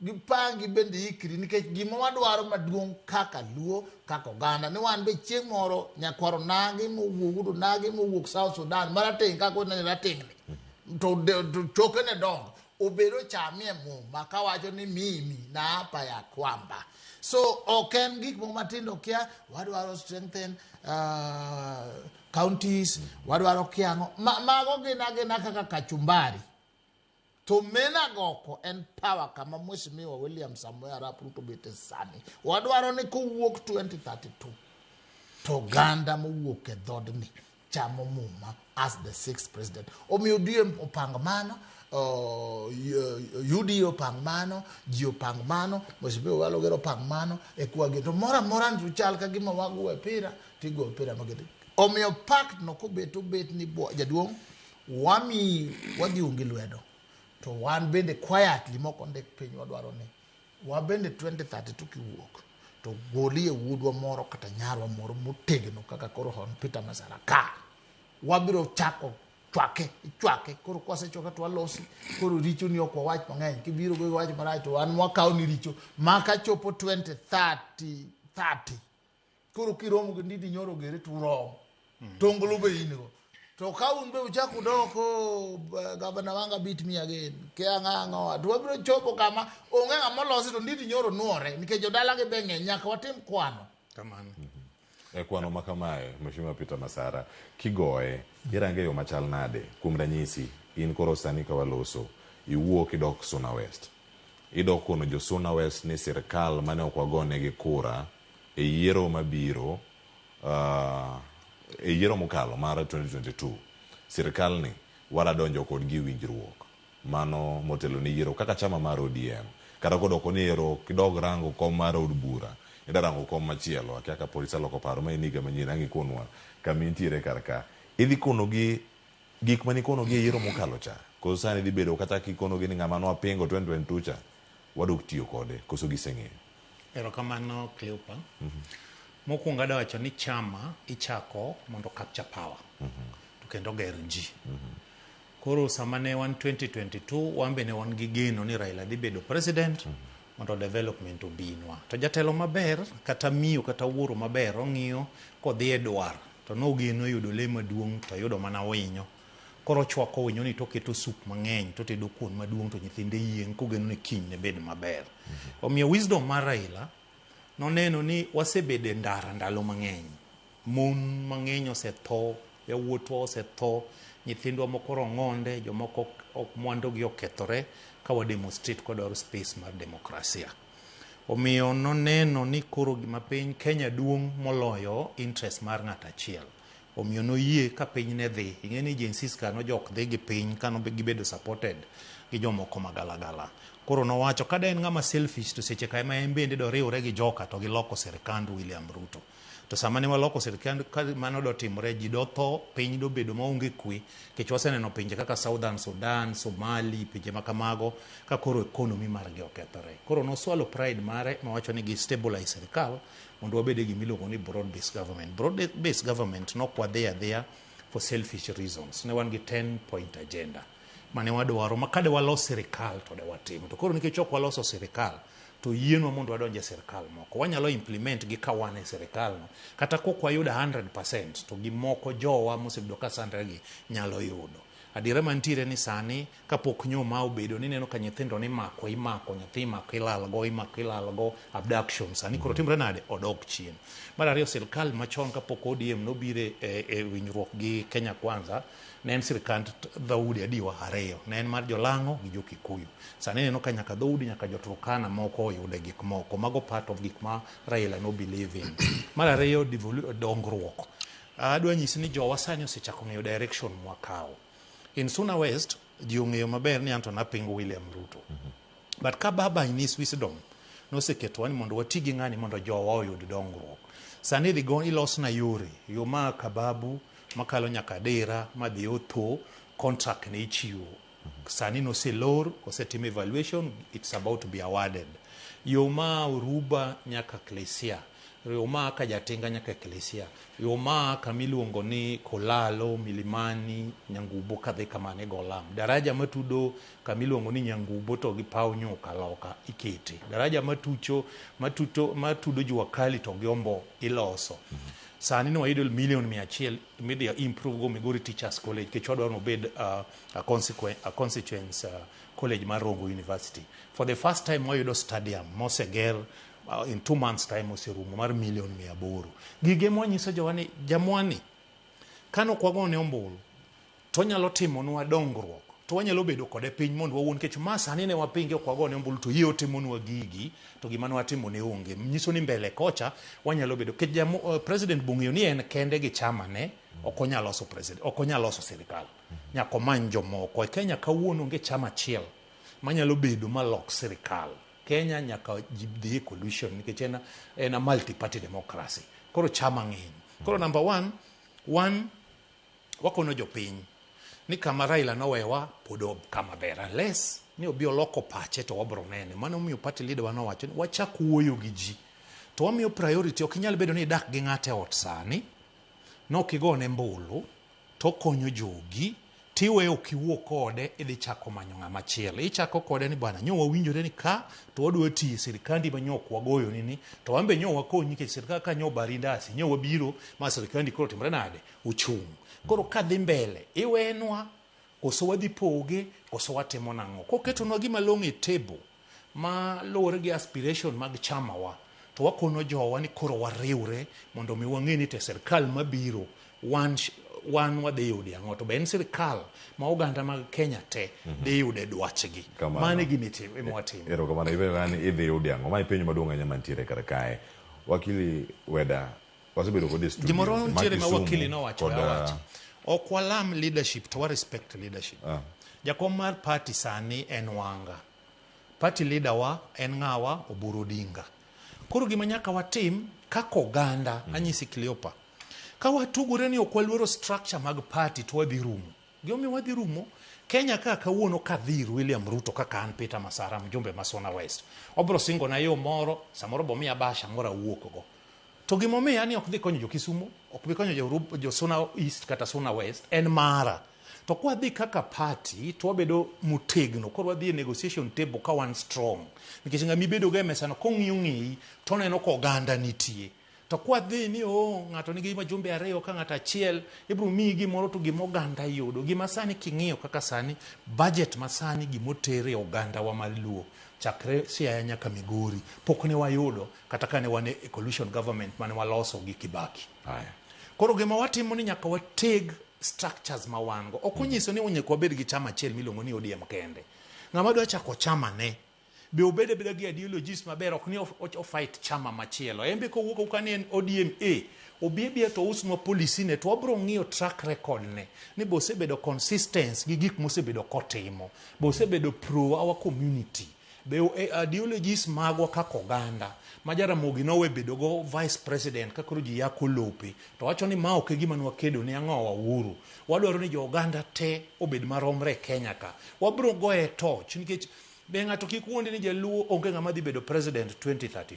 gipangi bende ikri nikech gima wadwaro maduong' kaka Luo kaka oganda ni wan be chieng' moro nyakwaro nagi mowuok Udo nagi mowuok South Sudan marateng' kaka waneno rateng'ni to chokene dongo obedo chamie muma kawacho ni mimi naapa ya kwamba so ok en gik moko matindo kia wadwaro strengthen counties wadwaro kiang'o mago gin agina kaka kachumbari to mena goko en power kama Mheshimiwa William Samoei Arap Ruto bete sani wadwaro ni kowuok 2032 to oganda mowuok e dhodni chamo muma as the sixth president omiyo ODM opang mano UDA opang mano ji opang mano Mheshimiwa Walu Ogero opang mano e kwagi to moro amora chal ka gima wago e pira tigo pira magete omiyo pact no kobet obet ni jaduong' wami wadhi ungi lwedo to wan bende quietly mok ondik piny wadwaro ni wabende 2032 kiwuok to golie wuodwa moro kata nyarwa moro motegno kaka koro Hon Peter Masara ka wabiro chako chwake ichwake koro kwasechwake to walosi koro richo ni ok wawach mang'eny kibiro go wach marach to wan wakawo ni richo maka chopo 2030 30 koro kiromo gi Ndindi Nyoro gere to uromo tonglo be in go to ka un be uchako udok gavana wanga beat me again ke ang'o ang'o to wabiro chopo kama onge ng'ama olosi to Ndindi Nyoro nuore nikech jodalagi be ng'eny nyaka watim kwano kamano E kwano ma kamae, Mheshimiwa Peter Masara, kigoye, irange yo machal nade? Kuom ranyisi, in koro sani ka waloso, iwuok idok Suna West. Idok kono jo Suna West ni sirkal mane ok wagonegi kura e yiero mabiro, e yiero mokalo mar 2022, sirkal ni waradonjo kodgi e winjruok mano motelo ne yiero kaka chama mar ODM. Kata kodoko ni ero kidog rango kom mar od bura, ida rango kom machielo, akia ka pod iseloko paro ma en higa manyien, ang' ikonwa kama intiere kar ka. Idhi konogi gik mane ikonogi e yiero mokalo cha, koso sani dhi bedo kata kikonogi ni ng'ama nwapingo 2022 cha, wadok tiyo kode, koso giseng'eyo? Erokamano Cleopa. Mokwongo adwa wacho ni chama ichako mondo capture power to kendo ger ji. Koro sama ne wan 2022 wan be ne wan gi geno ni Raila dhi bedo president mondo development obinwa. To jatelo maber kata miyo kata wuoro maber ong'iyo kodhi e dwar to nogeno yudo lee maduong' to yudo mana winyo. Koro ochwako winyo ni toketo sup mang'eny totedo kuon maduong' to nyithinde yieng' kogeno ni kiny ne bed maber. Omiyo wisdom mar Raila noneno ni wasebedo e ndara ndalo mang'eny. Mon mang'eny osetho, yawuotwa osetho, nyithindwa moko rong'onde, jomoko ok mwandugi okethore ka wa demonstrate kwadwaro space mar demokrasia. Omiyo noneno ni koro gima piny Kenya duong' moloyo interest mar ng'ato achiel. Omiyo noyie ka piny ne dhi. Ing'e ni Gen Zs ka nojok dhi gi piny ka gibedo supported gi jomoko magalagala. Koro nowacho ka de en ng'ama selfish to seche ka ema en bende doriwre gi joka to giloko sirikand William Ruto. To sama ne waloko sirikand ka mano dotimore ji dotho, piny dobedo maonge kwe nikech waseneno pinje kaka Southern Sudan, Somali, pinje ma kamago ka koro economy margi okethore. Koro noswalo pride mare mowacho ni gi stabilize sirikal mondo wabed e gima iluongo ni broad based government. Broad based government nok wadhi adhiya for selfish reasons. Ne wan gi 10 point agenda mane wadwaro ma kade walos sirikal to de watimo. To koro nikech ok waloso sirikal to yienwa mondo wadonj e sirikal moko. Wanyalo implement gi ka wan e sirikal no. Kata kok wayudo 100% to gimoko jowa mosebedo ka sandre gi nyalo yudo. Adiera mantiere ni sani kapok nyo ma obedo ni ineno ka nyithindo nimako imako nyathi imako ilalgo imako ilalgo abduction sani koro timre nade odok chien. Mar ariyo sirikal machon kapok ODM nobiro e winjruok gi Kenya Kwanza ne en sirikand dhoudi adiwa ariyo ne en mar jolang'o gi jo-Kikuyu. Sani ineno ka nyaka dhoudi nyaka jo-Turkana moko oyude gik moko mago part of gik ma Raila no believe in. Mar ariyo dongruok. Adwa nyisi ni jowa sani osechako ng'eyo direction mwakawo. In Suna West, ji ong'eyo maber ni anto napingo William Ruto. But ka baba in his wisdom noseketowa ni mondo wati gi ng'ani mondo jowa oyud dongruok. Sani idhi go ilosna yore, yo ma Kababu makalo nyaka Dira madhi Otho, contract ne ichiwo. Sani noselor, osetim evaluation, it's about to be awarded. Yo ma Uruba nyaka Klesia, yo ma Kajatinga nyaka Klesia, yo ma kamiluongo ni Kolalo, Milimani, Nyangubo kadhi kamano e Golam. Daraja matudo kamiluongo ni Nyangubo to gi paw nyuka loka ikete. Daraja matucho matuto matudo Jua Kali to gi Ombo iloso. Sani ne wayudo milion 100 midhi improve go Migori Teachers College nikech wadwaro ni obed a constituency college mar Rongo University. For the first time wayudo stadium moseger in 2 months time oserumo mar milion 800. Gige mwanyiso jowa ni jamwani kane ok wagone ombulu to onyalo timonwa dongruok to wanyalo bedo kode piny mondo wawuo nikech ma sani ne wapinge ok wagone ombulu to yie otimonwa gigi to gima ne watimo ne onge nyiso ni mbele kocha wanyalo bedo nikech president bong'eyo ni en kende gi chama ne ok onyal loso president ok onyal loso sirikal nyaka omany jomoko e Kenya kawuono onge chama achiel manyalo bedo malok sirikal Kenya nyaka ji dhi e coalition nikech en a multi party democracy koro chama ng'eny koro number one one wakono jopiny ni kama Raila nowewa pod kama ber unless ni obi oloko pache to wabro nene mano omiyo party leader wa nowacho ni wachak wuoyo gi ji to wamiyo priority ok inyal bedo ni idak gi ng'ato e ot sani nok igone mbulu to okonyo jogi tiweyo ok iwuo kode idhi chako manyo ng'ama chielo ichako kode ni bwana nyo wawinjore ni ka to wadwa tiyo e sirikandi ma nyo ok wagoyoni ni to wan be nyo wakonyi nikech sirikal ka nyo obari ndasi nyo wabiro ma sirikandi koro timre nade ochung' koro kadhi mbele iwenwa koso wadhi poge koso watimo nang'o koketonwa gima long'o e table ma luwore gi aspiration mag chamawa to wakono jowa ni koro wariwre mondo mi wang'e ni to e sirikal mabiro wan wadhi yude ang'o to be en sirikal ma oganda mag Kenya te dhi yude dwachgi Kamano. mano e gima ema watimo Erokamano ipenjo ni idhi yude ang'o ma e penjo maduong' ahinya mantiere kar kae wakili Weda wasebedo kode e studio gimoro ma nitiere ma Kisumu wakili nowacho kod, awacho ok walam leadership to wa respect leadership jakom mar party sani en Wanga party leader wa en ng'awa Oburu Odinga koro gima nyaka watim kaka oganda anyisi Cleopa ka watugore ni ok waluoro structure mag party to wadhi rumo gimomiyo wadhi rumo Kenya ka kawuono kadhi ir William Ruto kaka an Peter Masara mjumbe ma Suna West obro singona yo moro samoro bomiya basha moro awuok go to gimomiya ni ok dhi konyo jo Kisumu ok bi konyo jo Suna East kata Suna West en mara to kwadhi kaka party to wabedo motegno koro wadhi e negotiation table ka wan strong nikech ng'ama ibedo go e mesa no kong'iyo ng'eyi to oneno ka oganda nitie to kwadhi ni o ng'ato nigi majumbe ariyo ka ng'ato achiel ibiro miyi gimoro to gima oganda yudo gima sani king'iyo kaka sani budget ma sani gimotere e oganda wa mar Luo chakre Siaya nyaka Migori pok ne wayudo kata kane wan e coalition government mane waloso gi Kibaki Haya. koro gima watimo ni nyaka wateg structures ma wan go ok onyiso ni onego wabed gi chama achiel miluongo ni ODM kende ng'ama dwa chako chama ne be obed abeda gi ideologies maber ok ni o fight chama machielo en be kowuok awuoka ni en ODM A obi abia to ousnwa policy ne to wabro ng'iyo track record ne ni be osebedo consistent gi gik mosebedo kotimo be osebedo pro our community be ideologies magwa kaka oganda ma Jaramogi nowe bedo go vice president ka koro ji yako lope to wacho ni ma ok e gima nwakedo ne ang'o Uhuru wadwaro ni jo oganda te obed maromre e Kenya ka wabro goye toch nikech be ng'ato kik wuondi ni jaluo onge ng'ama dhi bedo president 2032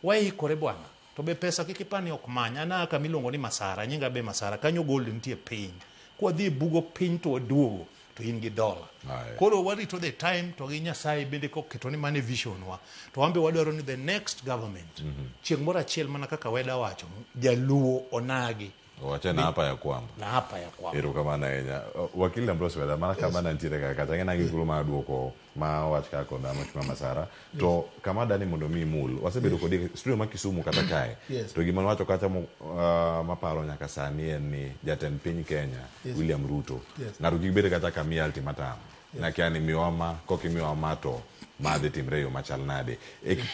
waikore bwana to be pesa kik ipani ok many an aa kama iluongo ni Masara nyinga be Masara kanyo gold nitie piny kwadhi e bugo piny to waduogo to in gi dola Aye. koro warito the time to gi Nyasaye bende koketo ni mano e vision wa to wan be wadwaro ni the next government chieng' moro achiel mana kaka Weda wacho jaluo onagi Owache na hapa ya kwamba na hapa ya kwamba erokamano ahinya wakili Ambrose Weda mana kama nantiere kaka kacha ang'e gi thuolo mar duoko ma wach kaka kod Mheshimiwa Masara to kama dani mondo mi imul wasebedo kodi e studio ma Kisumu kata kae Yes. to gima nowacho kacha maparo nyaka sani en ni jatend piny Kenya William Ruto ng'ato kik bed kata kamiya ultimatum nakia ni miwa ma kok imiwa ma to ma dhi timre e yo machal nade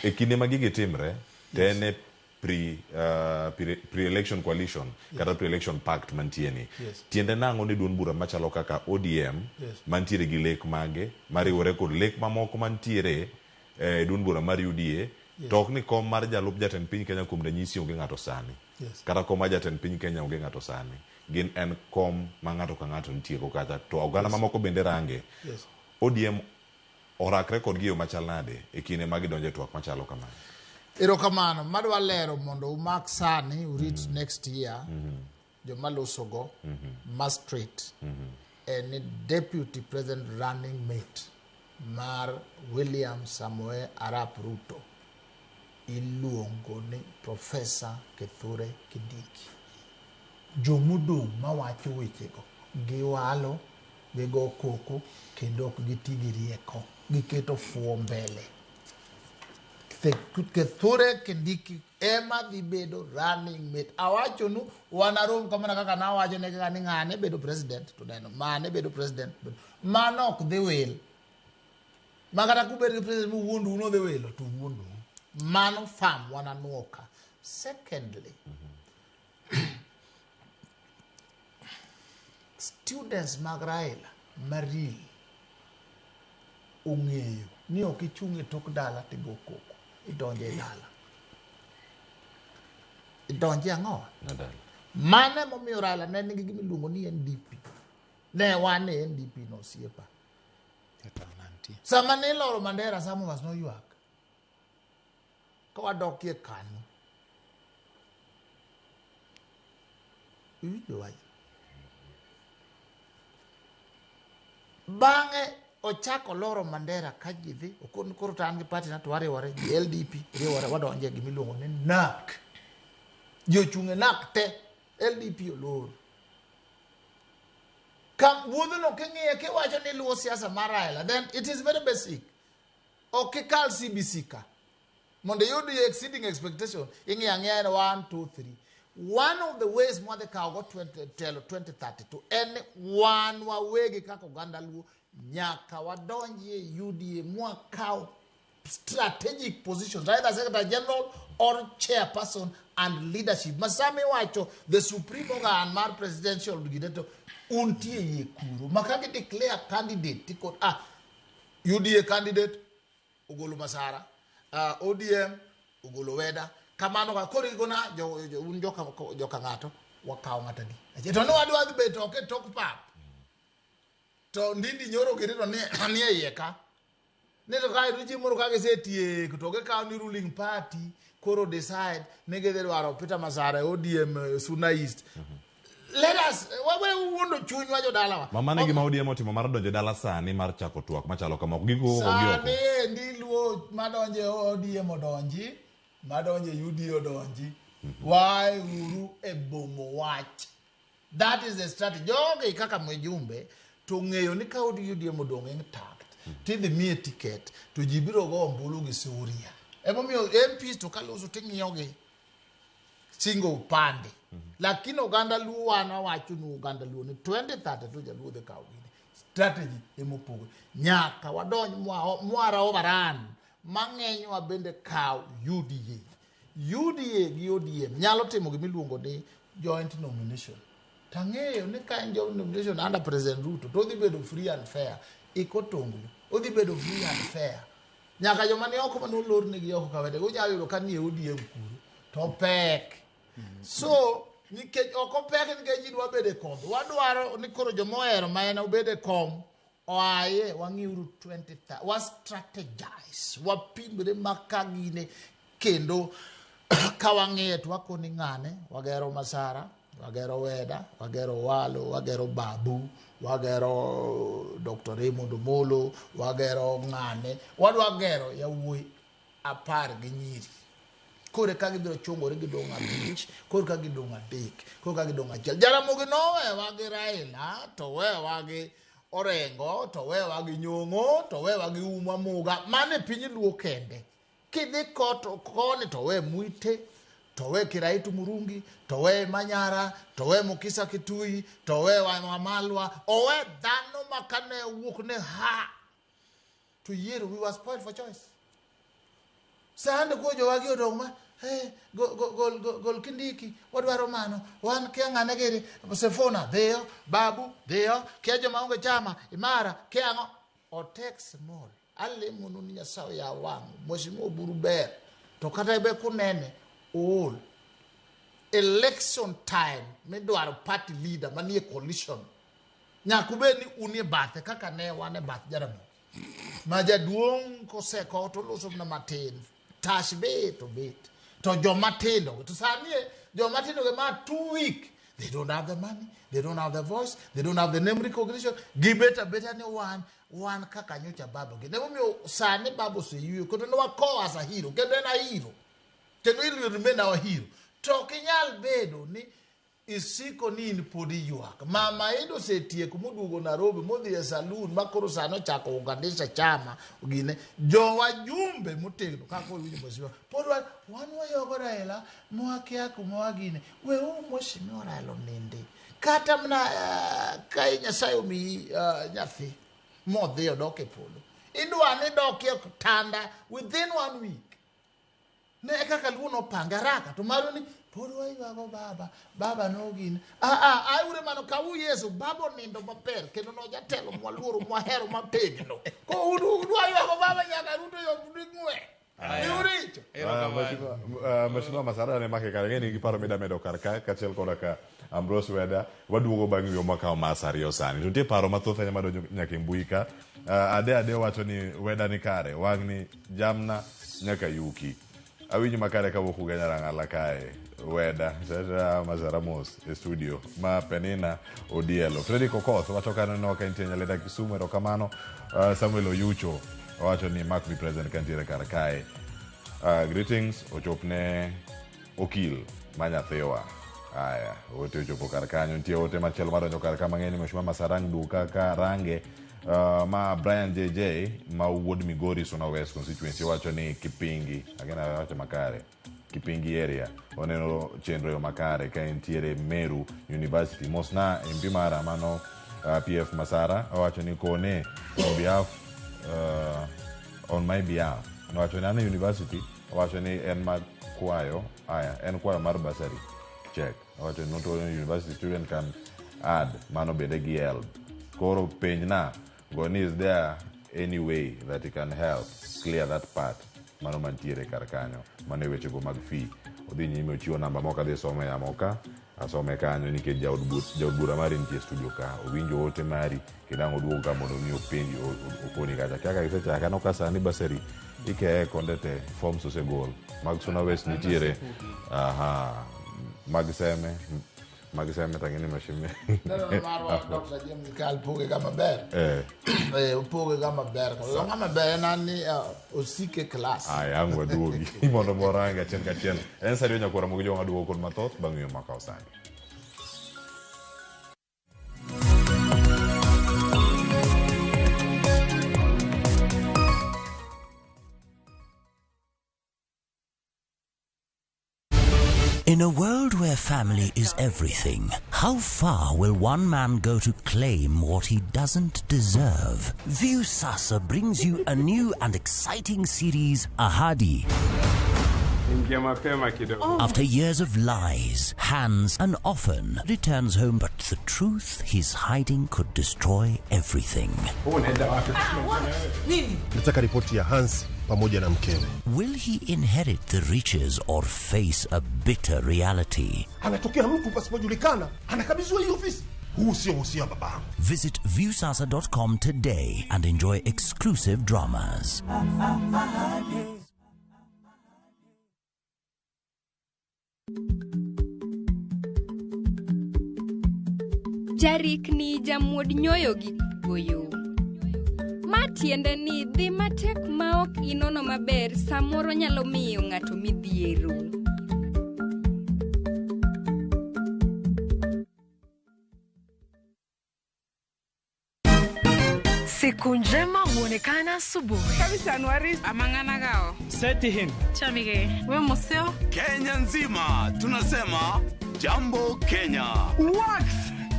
e kinde ma gigi timre to en e pre-election coalition kata pre-election pact mantie ni. Yes. Tiende nang'o ni duond bura machalo kaka ODM Yes. mantiere gi lek mage mariwore kod lek mamoko mantiere e duond bura mar UDA Yes. to ok ni kom mar jalup jatend piny Kenya kuom ranyisi onge ng'ato sani. Yes. Kata kom mar jatend piny Kenya onge ng'ato sani. Gin en kom ma ng'ato ka ng'ato nitie go kacha to oganda mamoko bende range. Yes. ODM orakre kodgi e yo machal nade e kinde ma gidonjo e twak machalo kamano? Erokamano, madwa lero mondo umak sani urit next year joma losogo ma straight en ni deputy president running mate mar William Samoei Arap Ruto iluongo ni Professor Kithure Kindiki. Jomodong' mawacho wechego giwalo, gigo koko kendo ok giti gi rieko, giketo fuo mbele. Kithure Kindiki ema dhi bedo running mate. Awachonu wanarom kamana kaka nawacho ne kaka ni ng'ane bedo president to neno mane bedo president. Mano ok dhi wil. Ma kata kubet gi president mowuondou nodhi wilo to owuondou. Mano fam wananuo ka. Secondly, students mag Raila maril ong'eyo ni ok ichung' e tok dala tigo koko, idonjo e dala. Idonjo e ang'o? Nadal. Mano emomiyo Raila ne nigi gima iluongo ni NDP. Ne wan e NDP no osiepa. Sama ne iloro Mandera, some of us noywak. Ka wadokie kanyo. Iwinjo wach? Bang'e ochako loro Mandera ka ji dhi, okon koro to an gi party na to wariwore gi LDP, riwore wadonje e gima iluongo ni NARC. Ji ochung' e NARC te, LDP olor. Ka wuodhno king'iye kiwacho ni iluwo siasa mar Raila, then it is very basic. Ok ikal CBC ka. Mondo iyud exceeding expectation, ing'iyo ang'iya en 1, 2, 3. One of the ways mwadhi kawo go 20, telo 2032 en ni wan wawegi kaka oganda Luo nyaka wadonji e UDA mwakaw strategic positions, either secretary general or chairperson and leadership. Ma sama iwacho the supreme organ mar presidential gine to untie iye kuro. Ma ka gi declare candidate tikon UDA candidate ogolo Masara, ODM ogolo Weda, kamano ka koro igona un joka ng'ato wakawo ng'ato adi. Achiel, to ne wadwa dhi bet oko e tok pap. To Ndindi Nyoro gini to ni e iye ka. Ni to kae to chieng' moro ka gisetieko to gikawo ni ruling party koro decide ni gidhi dwaro Peter Masara e ODM Suna East. Let us wawe wuondo chunywa jodalawa. Ma mano e gima ODM otimo mar donjo e dala sani mar chako twak machalo kama ok gikoko gi oko. Sani endi Luo madonje ODM odonji, madonje UDA odonji. Wae uru e bomo wach. That is the strategy. Jogi kaka Mwijumbe to ng'eyo ni ka UDM odong' intact, tidhi miye ticket to ji biro go ombulu gi Suria. Emomiyo MPs to kaloso ting'iyogi singo upande. Lakini oganda Luo wan wawacho nu oganda Luo ni 2032 jaluo dhi kawo gini. Strategy emopogore. Nyaka wadonj mwara overrun mang'enywa bende kaw UDA. UDA gi ODM nyalo timo gima iluongo ni joint nomination. Tang'eyo ni ka en joint nomination under President Ruto to odhi bedo free and fair. Iko tonglo. Odhi bedo free and fair. Nyaka joma ni oko mane olornegi oko ka wede unyalo yudo ka nie ODM kuro to pek. So nikech ok opek nikech ji dwa bedo e kom. Wadwaro ni koro joma ohero ma en obed e kom oaye wang'iuru 20 wa strategize wapimre ma ka gine kendo ka wang'iye to wakoni ng'ane wagero Masara, wagero Weda, wagero Walo, wagero Babu, wagero Dr. Raymond Omolo, wagero ng'ane, wadwa gero yawuoyi 10 gi nyiri. Koro ka gibiro chungore gidong' 5, koro ka gidong' 3, koro ka gidong' 1. Jaramogi nowewa gi Raila, to wewa gi Orengo, to wewa gi Nyong'o, to wewa gi Uma Muga. Mano e piny Luo kende. Kidhi koni to we Mwite, to we Kiraitu Murungi, to we Manyara, to we Mukisa Kitui, to we Wamalwa, owe dhano ma kane wuok ne ha to yiero, we were spoiled for choice. Sande ko jowagi odong' ma Hey, gol Kindiki, wadwaro mano, wan kia ng'ane giri, Sifuna dhiyo, Babu dhiyo, kia joma onge chama, Imara, kia ang'o. Otek small. Alemonu ni Nyasaye oyaw wang'u. Mheshimiwa Oburu ber. To kata be kunene, ool. Election time midwaro party leader manie coalition. Nyaka ubed ni unie bathe kaka ne wan e bath Jaramogi. Ma jaduong' kosekowo to oloso mana matin. Tash bet obet. To joma tindo, to sani joma tindo gi ma too weak. They don't have the money, they don't have the voice, they don't have the name recognition. Gibet abeta ni wan kaka nyocha baba gi. Emomiyo sani baba oseyueyo, kendo ne wakowo as a hero, kendo en a hero. Kendo he will remain our hero. To ok inyal bedo ni isiko ni in pod iywak. Mama Ida osetieko moduogo Nairobi modhi e saloon ma koro sani ochako unganisha chama gine. Jowajumbe motegno kaka owinjo mheshimiwa. Pod wan wayogo Raila mwakia kuma wagine. Weuru mheshimiwa Raila onindi. Kata mana ka Nyasaye omiyi nyathi modhi odok e polo. Idwa ni dokie tanda within 1 week. Ne kaka Luo nopange haraka to maru ni pod waywago baba, baba nogin. Aure mano kawu Yesu, baba onindo maber kendo nojatelo mwaluoro mwahero mategno. Ko udwa ywago baba nyaka Ruto yo ng'we. Richo. Mheshimiwa Masara ne make kar ng'eni gi paro mida medo kar ka kaachiel koda ka Ambrose Weda waduogo bang' yo makawo mas ariyo sani. To nitie paro mathoth ahinya madonjo nyaka e mbui ka. Ade wacho ni Weda ni kare, wang'ni jamna nyaka yuki. Awinjo makare kawuok Ugenya Rang'ala kae. Weda, Sasa Masara mos e studio ma Penina Odielo. Fredrick Okoth wacho ka neno ka nitie Nyalenda Kisumu, erokamano. Samuel Oyucho wacho ni Mark be present ka nitiere kar kae. Greetings ochopne okil ma nyathiwa. Aya, ote ochopo kar kanyo. Nitie ote machielo madonjo kar ka mang'eny. Mheshimiwa Masarang duka ka range. Ma Brian JJ ma wuod Migori Suna West constituency wacho ni Kipingi, agena wacho makare, Kipingi area oneno chenro yo makare ka entiere Meru University. Mosna MP mara mano PF Masara owacho ni kone on behalf on my behalf nowacho ni an e university, owacho ni en ma kwayo, aya en kwayo mar bursary check, owacho ni not only university student can add mano bende gi help. Koro penjna goni is there any way that he can help clear that part mano mantiere kar kanyo, mano e wechego mag fee. Odhi nyime ochiwo namba moko adhi some yamo ka asome kanyo nikech jaod bura mari nitie studio ka, owinjo ote mari kendo ang' oduogo ka mondo mi openji okoni kacha kaka gisechake. Aneno ka sani bursary ikeye konde te, forms osegol mag Suna West nitiere, aha, mag Seme tang'eni mheshimiwa. Marwa Dr. James Kal poge ga maber. Poge ga maber. Ng'ama maber en ni osike class. Aya, ang' waduogi mondo morange achiel kachiel. En sa ariyo nyakwara Ramogi Jowang' aduogo kod mathoth bang' yo makawo sani. In a world where family is everything, how far will one man go to claim what he doesn't deserve? Viusasa brings you a new and exciting series, Ahadi. After years of lies, hands, and often returns home, but the truth he's hiding could destroy everything. Nataka ripoti ya Hans pamoja na mkewe. Will he inherit the riches or face a bitter reality? Anatokea mtu pasipojulikana, anakabidhiwa hii ofisi. Huu sio uhusiano wa babangu. Visit viusasa.com today and enjoy exclusive dramas. Jarikni jamuod nyoyo gi goyo. Ma tiende ni dhi matek ma ok inono maber samoro nyalo miyo ng'ato midhiero. Siku njema huonekana asubuhi. Kabisa Januari amang'ana gao. Seti him. Chamige. We moseo. Kenya nzima tunasema jambo Kenya. Wax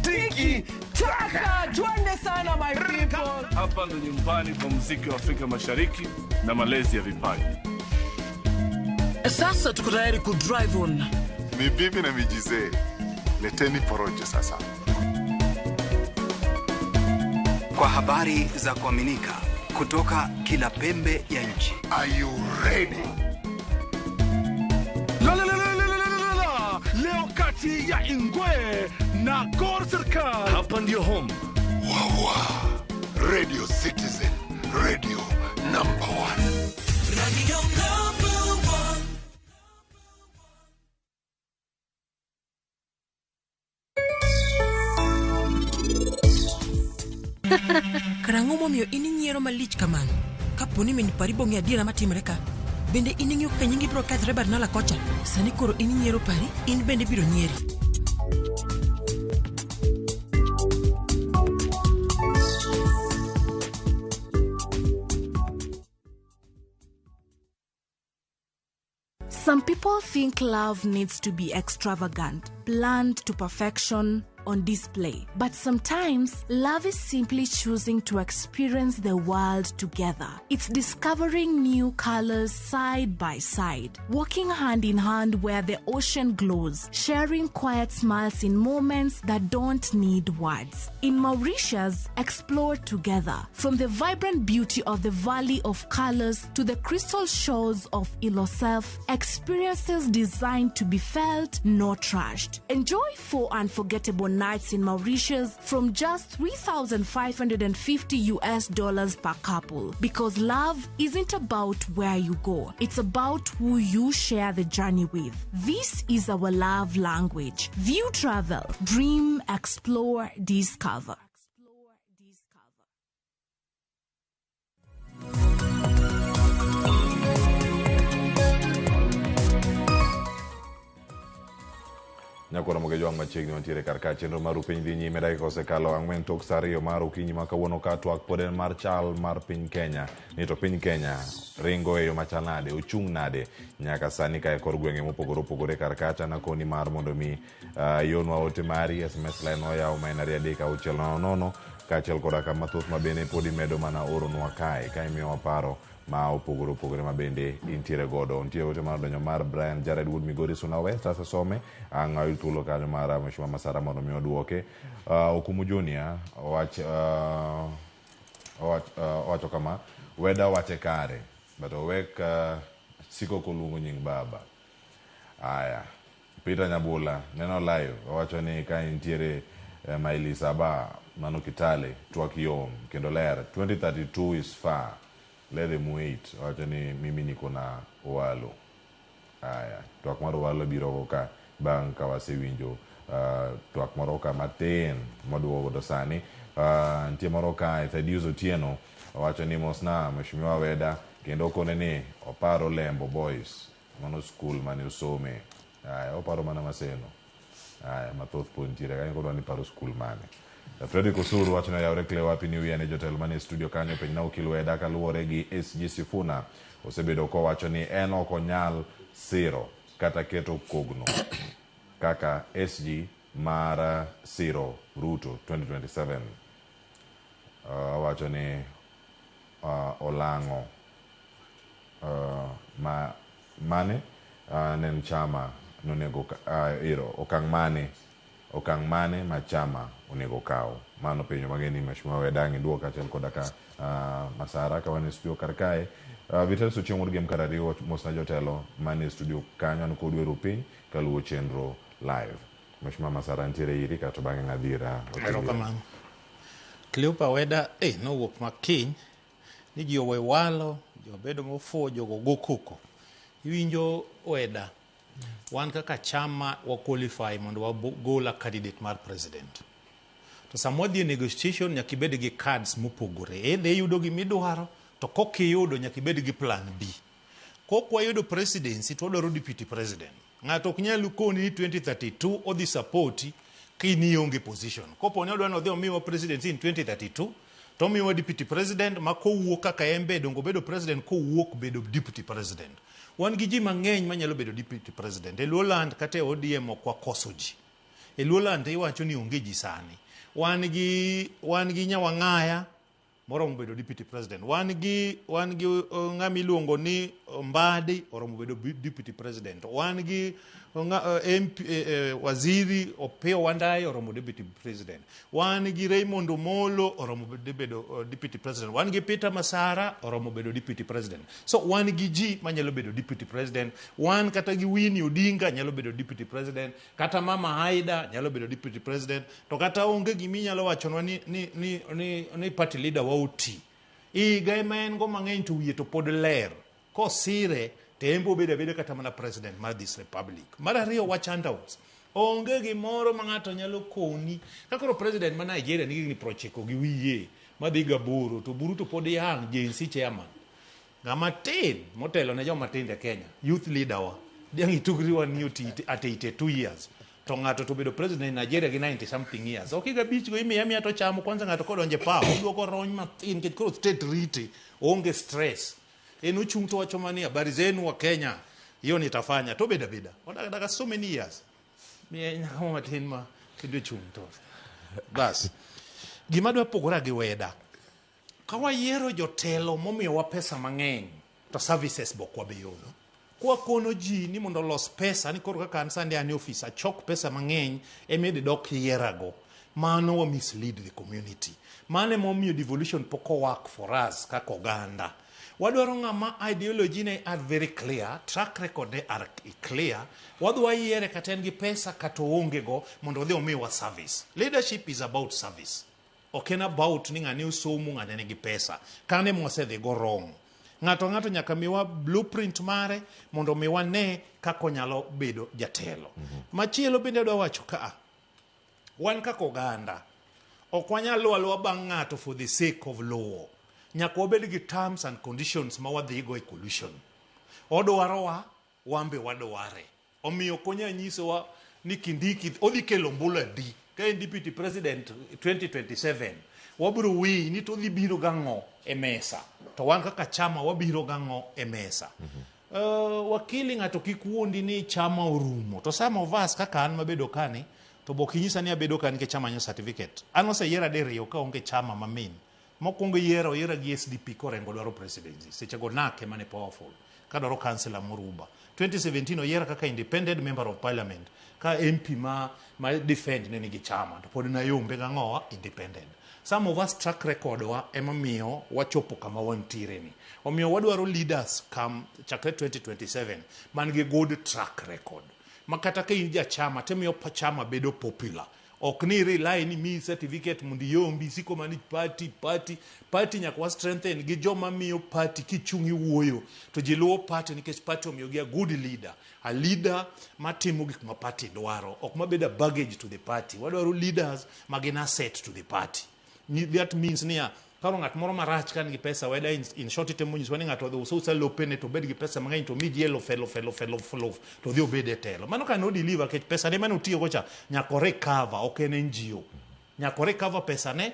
tiki taka. Twende sana my people. Hapa ndo nyumbani kwa muziki wa Afrika Mashariki na malezi ya vipaji. Sasa tuko tayari ku drive on. Mibibi na mijizee, leteni porojo sasa. Kwa habari za kuaminika kutoka kila pembe ya nchi. Are you ready? La, la, la, la, la, la, la, la. Leo kati ya Ingwe na Gor Serikal. Hapa ndio home. Wawa. Radio Citizen, radio number 1. Radio number 1. Karang'o momiyo in inyiero malich kamano? Kapo ni min pari bong'e adiera matimore ka, bende in ing'eyo kaka nyingi biro kethore Barnala kocha? Sani koro in inyiero pari, in bende biro nyieri. Some people think love needs to be extravagant, planned to perfection, on display. But sometimes, love is simply choosing to experience the world together. It's discovering new colors side by side, walking hand in hand where the ocean glows, sharing quiet smiles in moments that don't need words. In Mauritius, explore together. From the vibrant beauty of the Valley of Colors to the crystal shores of Ilosef, experiences designed to be felt, not rushed. Enjoy 4 unforgettable nights in Mauritius from just $3,550 per couple. Because love isn't about where you go, it's about who you share the journey with. This is our love language. View Travel. Dream, explore, discover. Nyakora mogejo wang' machiegni mantiere kar ka chenro mar piny dhi nyime dakika osekalo 4 tok saa 2 mar okinyi ma kawuono ka twak pod en mar chal mar piny Kenya ni to piny Kenya ringo e yo machal nade, ochung' nade nyaka sani ka e kor gwenge mopogore opogore kar kacha nakoni mar mondo mi ionwa ote mari SMS line oyaw ma en 2 3 6 0 0 kaachiel koda ka mathoth ma bende pod imedo mana oronwa kae ka imiyowa paro ma opogore opogore ma bende intiere godo. Nitie ote mar donjo mar Brian Jared Wood Migori Suna West asesome ang' ayud thuolo kanyo mar Mheshimiwa Masara mondo mi oduoke. Okumu Junior owacho kama weda wache kare but owek siko koluongo nying baba. Aya Peter Nyabula neno live owacho ni ka intiere maili 7 mano Kitale twak yom kendo ler 2032 is far. Let them wait. Wacho ni mimi niko na Owalo. Aya, twak mar Owalo biro ka bang' ka wasewinjo twak moro ka matin maduogo godo sani. Nitie moro ka Thaddeus Otieno owacho ni mosna Mheshimiwa Weda kendo okone ni oparo Lembo Boys mano skul mane osome. Aya, oparo mana Maseno. Aya, mathoth pod nitiere kanyo kodwa ni paro skul mane. Fredrick Osuru wacho ni oyawre Cleo Happy New Year ne jotelo manie studio kanyo penj na okil Weda kaluwore gi SG Sifuna osebedo kowacho ni en ok onyal siro kata keto kogno kaka SG mar siro Ruto 2027. Owacho ni olang'o mane ne chama nonego iro okang' mane ma chama onego kaw. Mano penjo mageni Mheshimiwa Weda ang' iduok kaachiel koda ka Masara ka wan e studio kar kae. Vitalis Ochieng' wuod Gem kar ariyo mosna jotelo manie studio kanyo an kodu e ru piny kaluwo chenro live. Mheshimiwa Masara nitiere iri kato bang'e ng'adhira. Erokamano. Cleopa Weda nowuok makiny ni ji owe walo, jobedo mofuwo, jogo go koko. Iwinjo Weda, wan kaka chama wa qualify mondo wagol a candidate mar president. To sama wadhi e negotiation nyaka ibed gi cards mopogore. Either iyudo gimidwaro to kok iyudo nyaka ibed gi plan B. Kok wayudo presidency to wadwaro deputy president. Ng'ato ok nyal koni ni 2032 odhi support ka in ionge position. Kopo ni odwa ni odhi omiwa presidency in 2032 to omiwa deputy president ma kowuok kaka en be dongo bedo president kowuok bedo deputy president. Wan gi ji mang'eny manyalo bedo deputy president. E Luoland kata e ODM ok wakoso ji. E Luoland iwacho ni onge ji sani. Wan gi Nyawang'aya Moromo bedo deputy president. Wan gi ng'ama iluongo ni Mbadi, oromo bedo deputy president. Wan gi MP, waziri Opiyo Wandayi, oromo deputy president. Wan gi Raymond Omolo, oromo bedo deputy president. Wan gi Peter Masara, oromo bedo deputy president. So wan gi ji manyalo bedo deputy president. Wan kata gi Winnie Odinga nyalo bedo deputy president, kata Mama Aida nyalo bedo deputy president. To kata onge giminyalo wachonwa ni party leader wa oti higa ema en go mang'eny, to wiye to pod ler kosire, to en be obedo abeda kata mana president mar this republic. Mar ariyo, wach handouts, onge gimoro ma ng'ato nyalo koni. Ka koro president ma Nigeria nigi higni 90 gi wiye madhi gaboro, to Buru to pod yang Gen Z chairman, ng'ama tin motelo ne joma tindo e Kenya, youth leader wa diang' itugri wan ni oti at 82 years, to ng'ato to bedo president e Nigeria gi 90 something years. Ok higa 5 go imiye amiya to chamo. Kwanza ng'ato kodonjo e power, oduoko rony mathin nikech koro state rite, oonge stress. En ochung' to wacho mani, "Habari zenu wa Kenya, hiyo nitafanya," to obedo abeda odak daka so many years. Miye nyako matin ma kendo chung' to bas. Gima dwa pogora gi weda, ka wayiero jotelo momiyowa pesa mang'eny to services bok wabiyudo. Kwakono ji ni mondo olos pesa ni koro kaka an sani an e ofis, achok pesa mang'eny emidhi dok yierago, mano wa mislead the community. Mano emomiyo devolution pok o work for us. Kaka oganda wadwaro ng'ama ideology ne are very clear, track record ne are clear. Wadhi wayiere kata en gi pesa kata oonge go, mondo odhi omiwa service. Leadership is about service, ok en about ni ng'ane osomo, ng'ane nigi pesa. Kane mwasedhi go wrong, ng'ato ng'ato nyaka miwa blueprint mare mondo mi wane kaka onyalo bedo jatelo. Machielo bende adwa wacho kaa, wan kaka oganda ok wanyal luwo aluwa bang' ng'ato for the sake of luwo. Nyaka wabed gi terms and conditions ma wadhigo e coalition. Odwarowa, wan be wadware. Omiyo ok onyal nyisowa ni Kindiki odhi kelo ombulu adi ka en deputy president 2027. Wabiro weyi ni to odhi biro gang'o e mesa, to wan kaka chama wabiro gang'o e mesa. Wakili, ng'ato kik wuondi ni chama orumo. To some of us kaka an mabedo kani, to bok inyisa ni abedo ka nikech chama nyo certificate. An oseyiera diriyo kaonge chama mamin. Mokwongo yiero oyiera gi SDP korengo dwaro presidency, sechego NAK ema ne powerful kadwaro councillor Moruba. 2017 oyiera kaka independent member of parliament ka MP ma defend ne nigi chama, to pod nayombe gang'owa independent. Some of us, track record wa emomiyo wachopo kama wantiere ni. Omiyo wadwaro leaders kam chakre 2027 man gi good track record, ma kata ka in jachama timiyo chama bedo popular, ok ni rely ni miyi certificate mondo iyombi siko mani party party party. Nyaka wa strengthen gi joma miyo party kichung' iwuoyo to ji luwo party nikech party omiyogi a good leader, a leader matimo gik ma party dwaro, ok mabedo a baggage to the party. Wadwaro leaders ma gin asset to the party. That means niya, koro ng'at moro marach ka nigi pesa weda in short, itemo nyiswa ni ng'ato odhi uso usa lopene to obed gi pesa mang'eny, to mi ji eluf eluf eluf eluf eluf, to odhi obed e telo. Mano ka no deliver kech pesa ne mane otiyogo cha nyaka o recover, ok en NGO, nyaka o recover pesa ne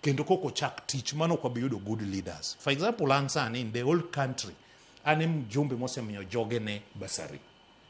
kendo koko chak tich. Mano ok wabi yudo good leaders. For example, an sani in the whole country an e mjumbe mosemiyo jogene bursary.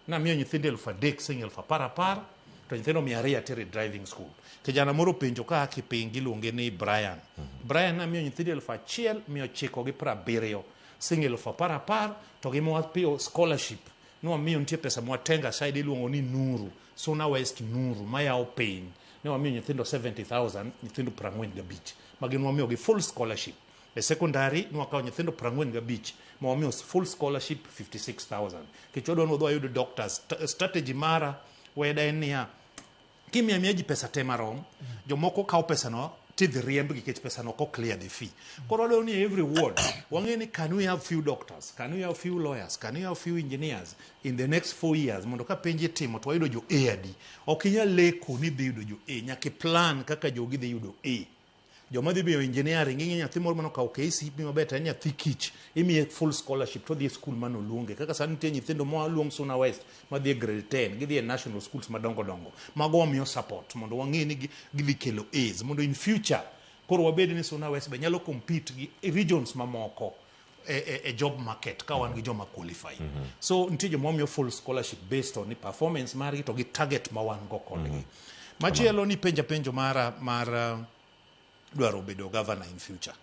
Namiyo nyithindo 3,000 siling 10,010, to nyithindo 200 atero e driving school. Kijana moro penjo ka Kipingi, iluonge ni Brian. Brian, namiyo nyithindo 1,970 siling 10,010, to gi mwapiyo scholarship nwamiyo nitie pesa mwatenga aside iluongo ni Nuru Suna West, Nuru mayawo piny. Ne wamiyo nyithindo 70,000, nyithindo 45 ma gin wamiyogi full scholarship. E secondary nwakawo nyithindo 45 ma wamiyo full scholarship 56,000 nikech wadwa ni wadhi wayud doctors. Strategy mara weda en niya, kimiyo miya ji pesa te marom, jomoko kawo pesano tidhi riembgi nikech pesano ok clear the fee. Koro wadwaro ni every ward wang'e ni can we have few doctors, can we have few lawyers, can we have few engineers in the next 4 years, mondo ka penj itimo to wayudo jo A adi. Ok inyal leko ni dhi yudo jo A, nyaka i plan kaka jogi dhi yudo A. Joma dhi bedo engineering, ing'e nyathi moro manokawo KCPE maber to en nyathi kich, imiye full scholarship to odhi e skul manoluonge. Kaka sani nitie nyithindo moa luong Suna West madhi e grade 10, gidhi e national schools madongo dongo, mago wamiyo support mondo wang'e ni gidhi kelo A's, mondo in future koro wabed ni Suna West be nyalo compete gi regions mamoko e job market ka wan gi joma qualified. So nitie joma wamiyo full scholarship based on ni performance margi to gi target ma wan go kodgi. Machielo ni penja penjo mara mar dwaro bedo governor in future.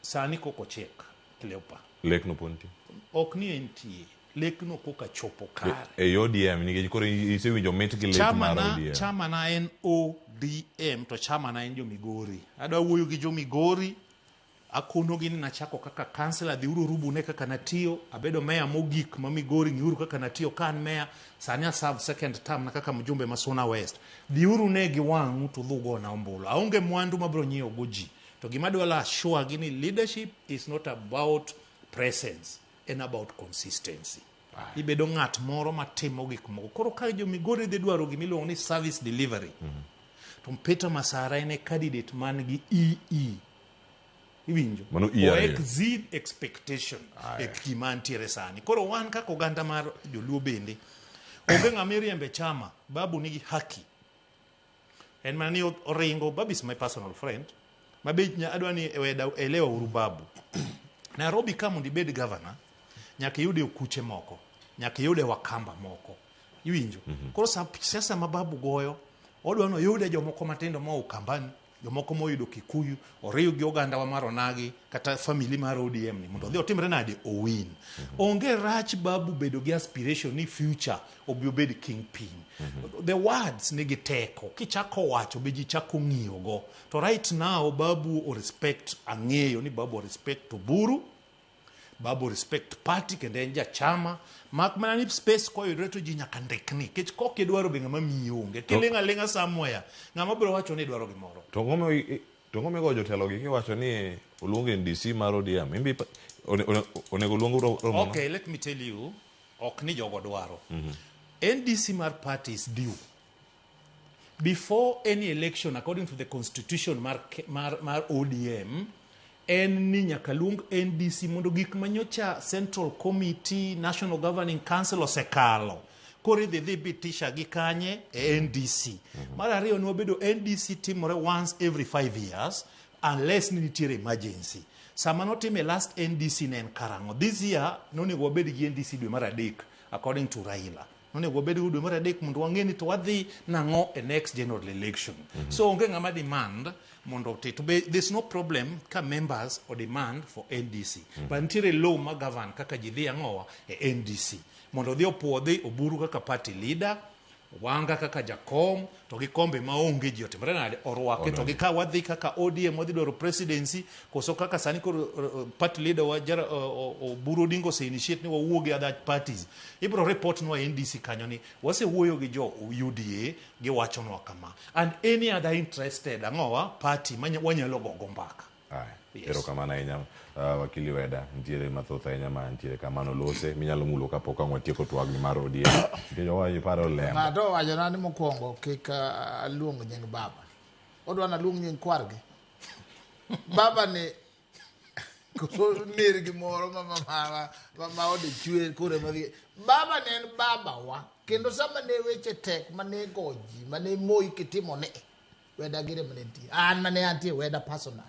Sani koko chik Cleopa. Lek no pod nitie. Ok ni entie. Lekno koka chopo kare. E ODM nikech koro isewinjo mit gi lek mar ODM. Chama na en ODM to chama na en jo Migori. Adwa wuoyo gi jo Migori. Akonogi ni nachako kaka kansela, dhiuru rubune kaka natiyo, abedo meya mogik ma Migori, ng'iuru kaka natiyo ka an meya, sani aserve second term na kaka mjumbe ma Suna West. Dhiuru ne gi wang'u to udhi ugona ombulu. Aonge mwandu mabiro nyiewo go ji. To gima adwa assure gi ni leadership is not about presence, en about consistency. Ibedo ng'at moro matimo gik moko. Koro ka jo Migori dhi dwaro gima iluongo ni service delivery, to Peter Masara en e candidate man gi EE. Iwinjo? Mano E O ariyo. exceed expectation e gima ntiere sani. Koro wan kaka oganda mar joluo bende, onge ng'ama iriembe chama, Babu nigi haki. En mana ni oringo, Babu is my personal friend. Ma be adwa ni weda elewa uru Babu. Nairobi ka mondo ibed governor, nyaka iyude okuche moko, nyaka iyude wakamba moko. Iwinjo? Koro siasa ma Babu goyo, odwa ni oyude jomoko matindo moa Ukambani, jomoko moyudo Kikuyu, oriw gi oganda wa mar Onagi kata family mar ODM ni mondo odhi otimre nade owin. Onge rach Babu bedo gi aspiration ni future obi obed kingpin. The words nigi teko, kichako wacho be ji chako ng'iyogo. To right now Babu o respect, ang'eyo ni Babu o respect Oburu, Babu respect party kendo en jachama mak mana ni space koyudore to ji nyaka ndikni nikech kok idwaro be ng'ama miyi onge kiling' aling'a somewhere ng'ama biro wacho ni idwaro gimoro. To ang'o migo jotelo gi kiwacho ni oluong NDC mar ODM imbi onego oluong romo? Okay, let me tell you, ok ni jogo dwaro. NDC mar party is due before any election according to the constitution mar ODM. En ni nyaka luong NDC mondo gik manyocha Central Committee, National Governing Council osekalo. Koro idhi dhi bitisha gi kanye e NDC. Mar ariyo ni wabedo NDC timore once every 5 years unless ni nitiere emergency. Sama notime last NDC ne en karang'o? This year nonego wabed gi NDC dwe mar 3 according to Raila. Nonego wabed gi dwe mar 3 mondo wang'e ni to wadhi nang'o e next general election. So onge ng'ama demand mondo to be, there's no problem ka members o demand for NDC. But nitiere law ma govern kaka ji dhi ang'owa e NDC. Mondo odhi opuodhi Oburu kaka party leader, Wanga kaka jakom, to gi kombe maonge ji otimre nade orwake, to gi ka wadhi kaka ODM wadhi dwaro presidency, koso kaka sani koro party leader wa Oburu Odinga ose initiate ni wawuo gi other parties. Ibro report nwa NDC kanyo ni wasewuoyo gi jo UDA giwachonwa kama. And any other interested ang'owa party wanyalo gogo mbaka. Yes. Erokamano ahinya wakili Weda, nitiere mathoth ahinya ma nitiere kamano lose minyalo mulo kapok ang' watieko twagni mar ODM. Nikech owacho paro lembo. Ng'ato owachona ni mokwongo kik aluong nying baba. Odwa naluong nying kwargi. Baba ni koso ner gimoro ma ode chwer kore madhi. Baba ne en baba wa. Kendo sama ne weche tek mane go ji, mane Moi kitimo ne, Weda gire mane nitie. An mane antie Weda personally.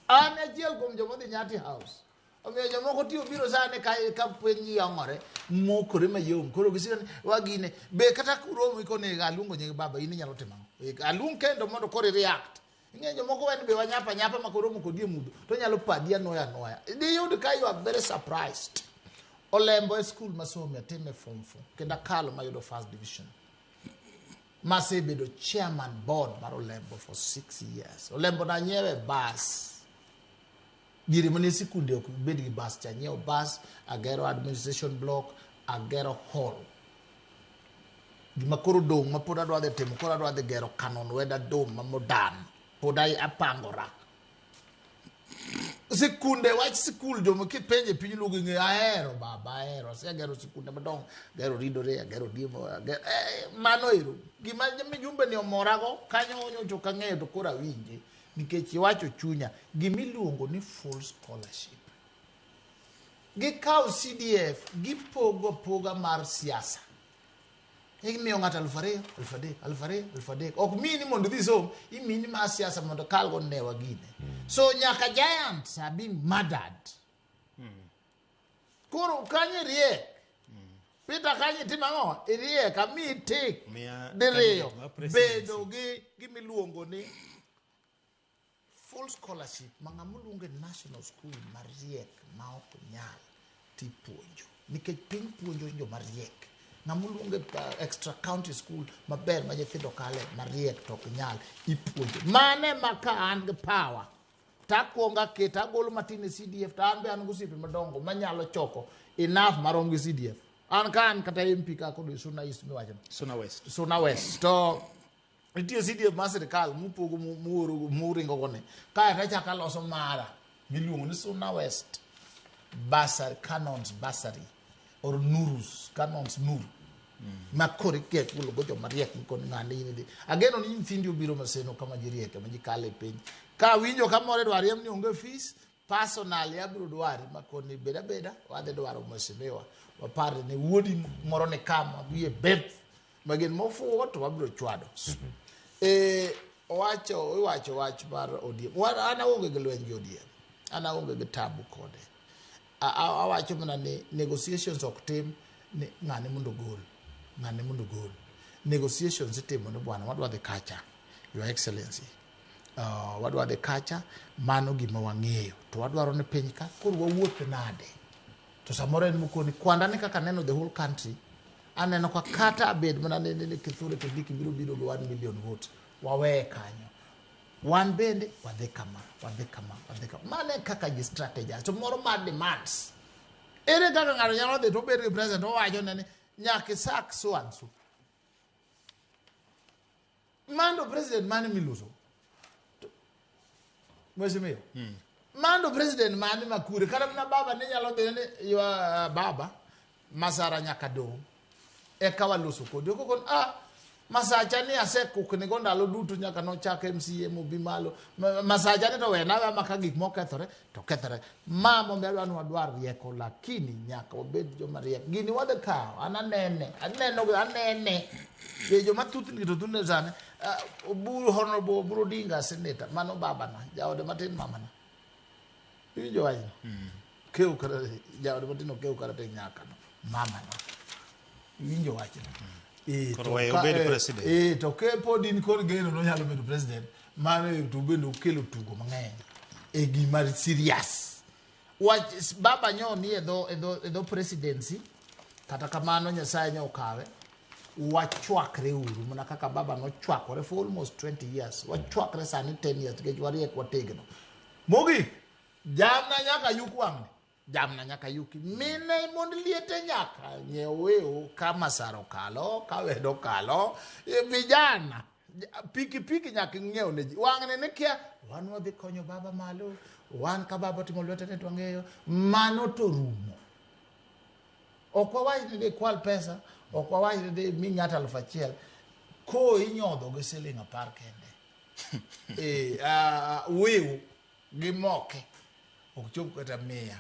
An achiel kuom joma odhi Nyati House. Omiyo jomoko tiyo biro sani ka piny yong'ore, mokore mayom. Koro gisiko ni wagine. Be kata kuromo ikone aluongo nying baba, in inyalo timo ang'o? Aluong kendo mondo koro i-react. Ing'eyo jomoko wen be wanyapa nyapa ma koromo kodi e mudho, to nyalo padi anoya anoya. Diyud ka you are very surprised. Olembo e school masome, atime form 4, kendo akalo mayudo first division. Masebedo chairman board mar Olembo for 6 years. Olembo nanyiewe bus. Diere mane sikunde ok bed gi bus cha, anyiewo bus, agero administration block, agero hall. Gima koro dong' ma pod adwa dhi timo, koro adwa dhi gero Canon Weda Dome ma modern. Pod apangora. Sikunde, wach sikul, joma kipenje piny lugo ing'eyo, ahero baba, ahero. Asegero sikunde madongo, agero Ridore, agero Diemo, agero, mano ero. Gima mijumbe ni omorago, kanyo nyocha ok ang'eyo to koro awinje. Nikech iwacho chunya, gimiluongo ni full scholarship. Gikawo CDF, gipogo apoga mar siasa. Imiyo ng'ato 2,000, 3,000, 2,000, 3,000. Ok miyi ni mondo idhi som, imiyi ni mar siasa mondo kalgo newa gine. So nyaka giants are being murdered. Koro kanyo iriek. Peter kanyo itimo ang'o? Iriek, amiyi tik diriyo. Bedo gi gimiluongo ni Full scholarship ma ng'ama oluongo e national school mariek ma ok nyal tipuonjo. Nikech piny puonjo joma riek. Ng'ama oluongo e extra county school maber ma nyithindo kale mariek to ok nyal ipuonjo. Mane ma ka an gi power takwongo aketo agolo matin e CDF to an be an gi osiepe madongo manyalo choko enough marom gi CDF. An ka an kata MP ka kod Suna East miwacho. Suna West. Suna West. To nitie CDF mar sirikal mupogo muoro muringo go ni. Kae to achako aloso mara miluongo ni Suna West Bursary, Canons Bursary or Nurus, Canons Nuru. Ma koro iketo go joma riek mikoni ng'ane in idhi. Ageno ni nyithindi obiro Maseno kama ji rieke ma ji kale penj. Ka winjo ka moro idwa riemb ni onge fees, personally abiro dwari makoni bed abeda wadhi dwaro mheshimiwa wapar ni wuodi moro ni kama wiye beth magin mofuwo to wabiro chwado. Owacho iwacho wach mar ODM. An aonge gi lweny gi ODM. An aonge gi tabu kode. Awacho mana ni negotiations ok tim ni ng'ane mondo ogol. Ng'ane mondo ogol. Negotiations itimo ni bwana wadwa dhi kacha. Your Excellency. Wadwa dhi kacha, mano gima wang'eyo. To wadwaro ni piny ka koro wawuoth nade. To samoro en mokoni kwanda ni kaka aneno the whole country aneno ka kata bed mana ni Kithure Kindiki biro biro gi 1 million votes waweye kanyo wan bende wadhi kama wadhi kama wadhi kama mano e kaka ji strategize to moro mar demands ere kaka ng'ato nyalo dhi to obed gi president owacho ne ni nyaka isak so and so mano president mane miloso mheshimiwa mano president mane makure kata mana baba ne nyalo dhi ni ywa baba masara nyaka dong eka waloso kodi okokon masacha ni asekukni go ndalo duto nyaka nochak MCA mobi malo masacha ni to wena aweya maka gik mokethore to kethore ma momiyo adwa ni wadwar rieko lakini nyaka wabed joma riek gini wadhi kawo an anene aneno anene e joma thuthni to thuthni sani Oburu Honorable Oburu Odinga senator mano babana jaode matin mamana iwinjo wachno kew kata jaode matin okew kata tek nyakano mamana iwinjo wachno Koro weyo obed president. To ke pod in kod geno nonyalo bedo president mano to bende okelo tugo mang'eny e gima serious wach baba nyo ni e dho presidency kata kamano Nyasaye nyo okawe wachwakre uru mana kaka baba nochwakore for almost 20 years wachwakre sani 10 years nikech wariek wategno mogik jamna nyaka yuk wang'ni jamna nyaka yuki mine mond liete nyaka nyiew ka masara okalo ka wedo okalo vijana pikipiki nyaka ing'iew ne ji wang'ni ni kia wan wadhi konyo baba malo wan ka baba otimo lwetene to wang'eyo mano to rumo ok wawach ni dhi kwal pesa ok wawach ni dhi mi ng'ato 1000 ko inyodho gi siling 10 kende wiu gi moke ok chop kata 100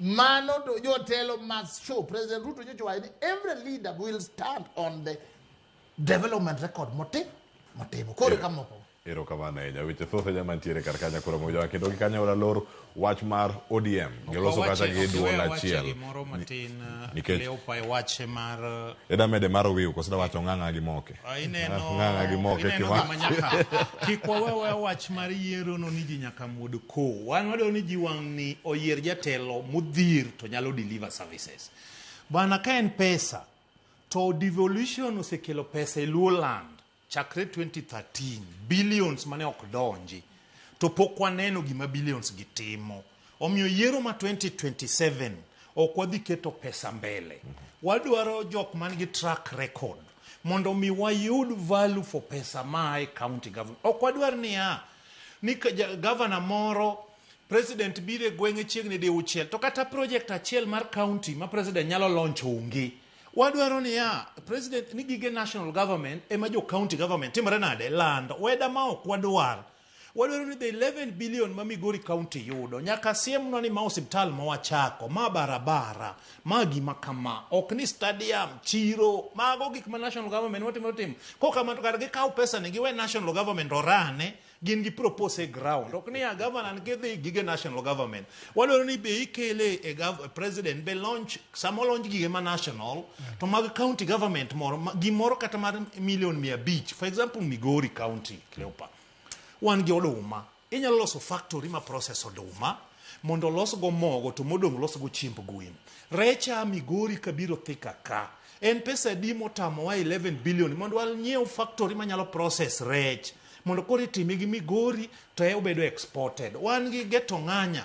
mano to jotelo must show President Ruto nyocha wacho ni every leader will stand on the development record motimo koro kamoko Erokamano ahinya. Weche thoth ahinya mantiere kar kanyo koro mojawa kendo gi kanyo walor wach mar ODM. Giloso kata gi duol achiel. Gimoro matin Nikech Leopa e wache mar eda mede mar wiu koso wacho ng'ang'a gi moke. Ineno Ng'ang'a gi moke ineno kima. gima nyaka kik wawe wach mar yiero no ni ji nyaka muod ko. Wan wadwaro ni ji wang' ni oyier jatelo modhir to nyalo deliver services. Bana ka en pesa to devolution osekelo pesa e Luo land chakre 2013 billions mane ok donji to pok waneno gima billions gi timo. Omiyo yiero ma 2027 ok wadhi keto pesa mbele. Wadwaro jok man gi track record mondo mi wayud value for pesa maa e county government. Ok wadwar niya ni governor moro president biro e gweng'e chiegni diuchiel to kata project achiel mar county ma president nyalo launch onge. Wadwaro niya president ni gige national government ema jo county government timore nade lando weda ma ok wadwar. Wadwaro ni the 11 billion ma Migori County yudo nyaka siemnwa ni ma osiptal ma wachako, ma barabara, ma gima kama, ok ni stadium, chiro, mago gik ma national government watimo timo. Kokamano to kar gikaw pesa ni giwe national government orane, gin gi propose e ground. Ok ni ya governor nikidhi gige national government. Wadwaro ni be ikele e president be launch, sama launch gige ma national, to mag county government moro, gimoro kata mar milion 500. For example, Migori County, Cleopa. Wan gi oduma. Inyalo loso factory ma process oduma mondo olosgo mogo to modong' losgo chiemb gwen. Recha Migori kabiro Thika ka. En pesa adi motamowa 11 billion mondo wanyiew factory manyalo process rech mondo koro itime gi Migori to e obedo exported. Wan gi Geto Ng'anya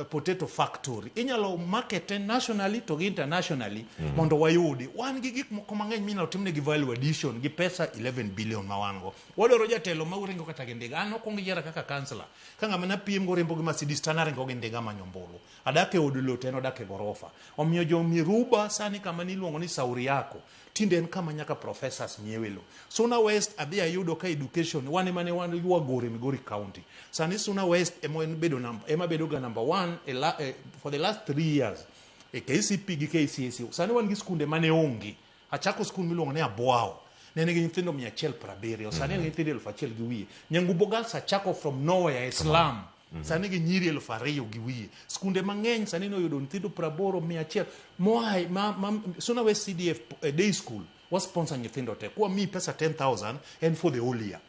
potato factory. Inyalo market nationally to gi internationally mondo wayudi. Wan gi gik moko mang'eny minyalo timnegi value addition gi pesa 11 billion ma wan go. Wadwaro jatelo ma ringo kata gi ndiga. An okwong yiera kaka councillor. Ka ng'ama napiem go ringo gi Mercedes to an aringo gi ndiga manyo ombulu. Adak e od lowo to en odak e gorofa. Omiyo jo Miruba sani kama niluongo ni Sauri Yako tinde en kama nyaka professors nyiewe lowo. Suna West adhi ayudo ka education wan ema ne wan ywagore Migori County. Sani Suna West ema en bedo number, ema bedo ga number one e la, e, for the last 3 years e KCP gi KCSE. Sani wan gi skunde mane onge. Achako skul miluongo ni Abwao. Ne nigi nyithindo 170, sani en gi nyithindo 1,200. Nyangubo Girls achako from nowhere e slum. Sani gi nyiri 2,200. Skunde mang'eny sani noyudo nyithindo 80, 100 moa ma Suna West CDF day school wa sponsor nyithindo te. Kwa mi pesa 10,000 en for the whole year.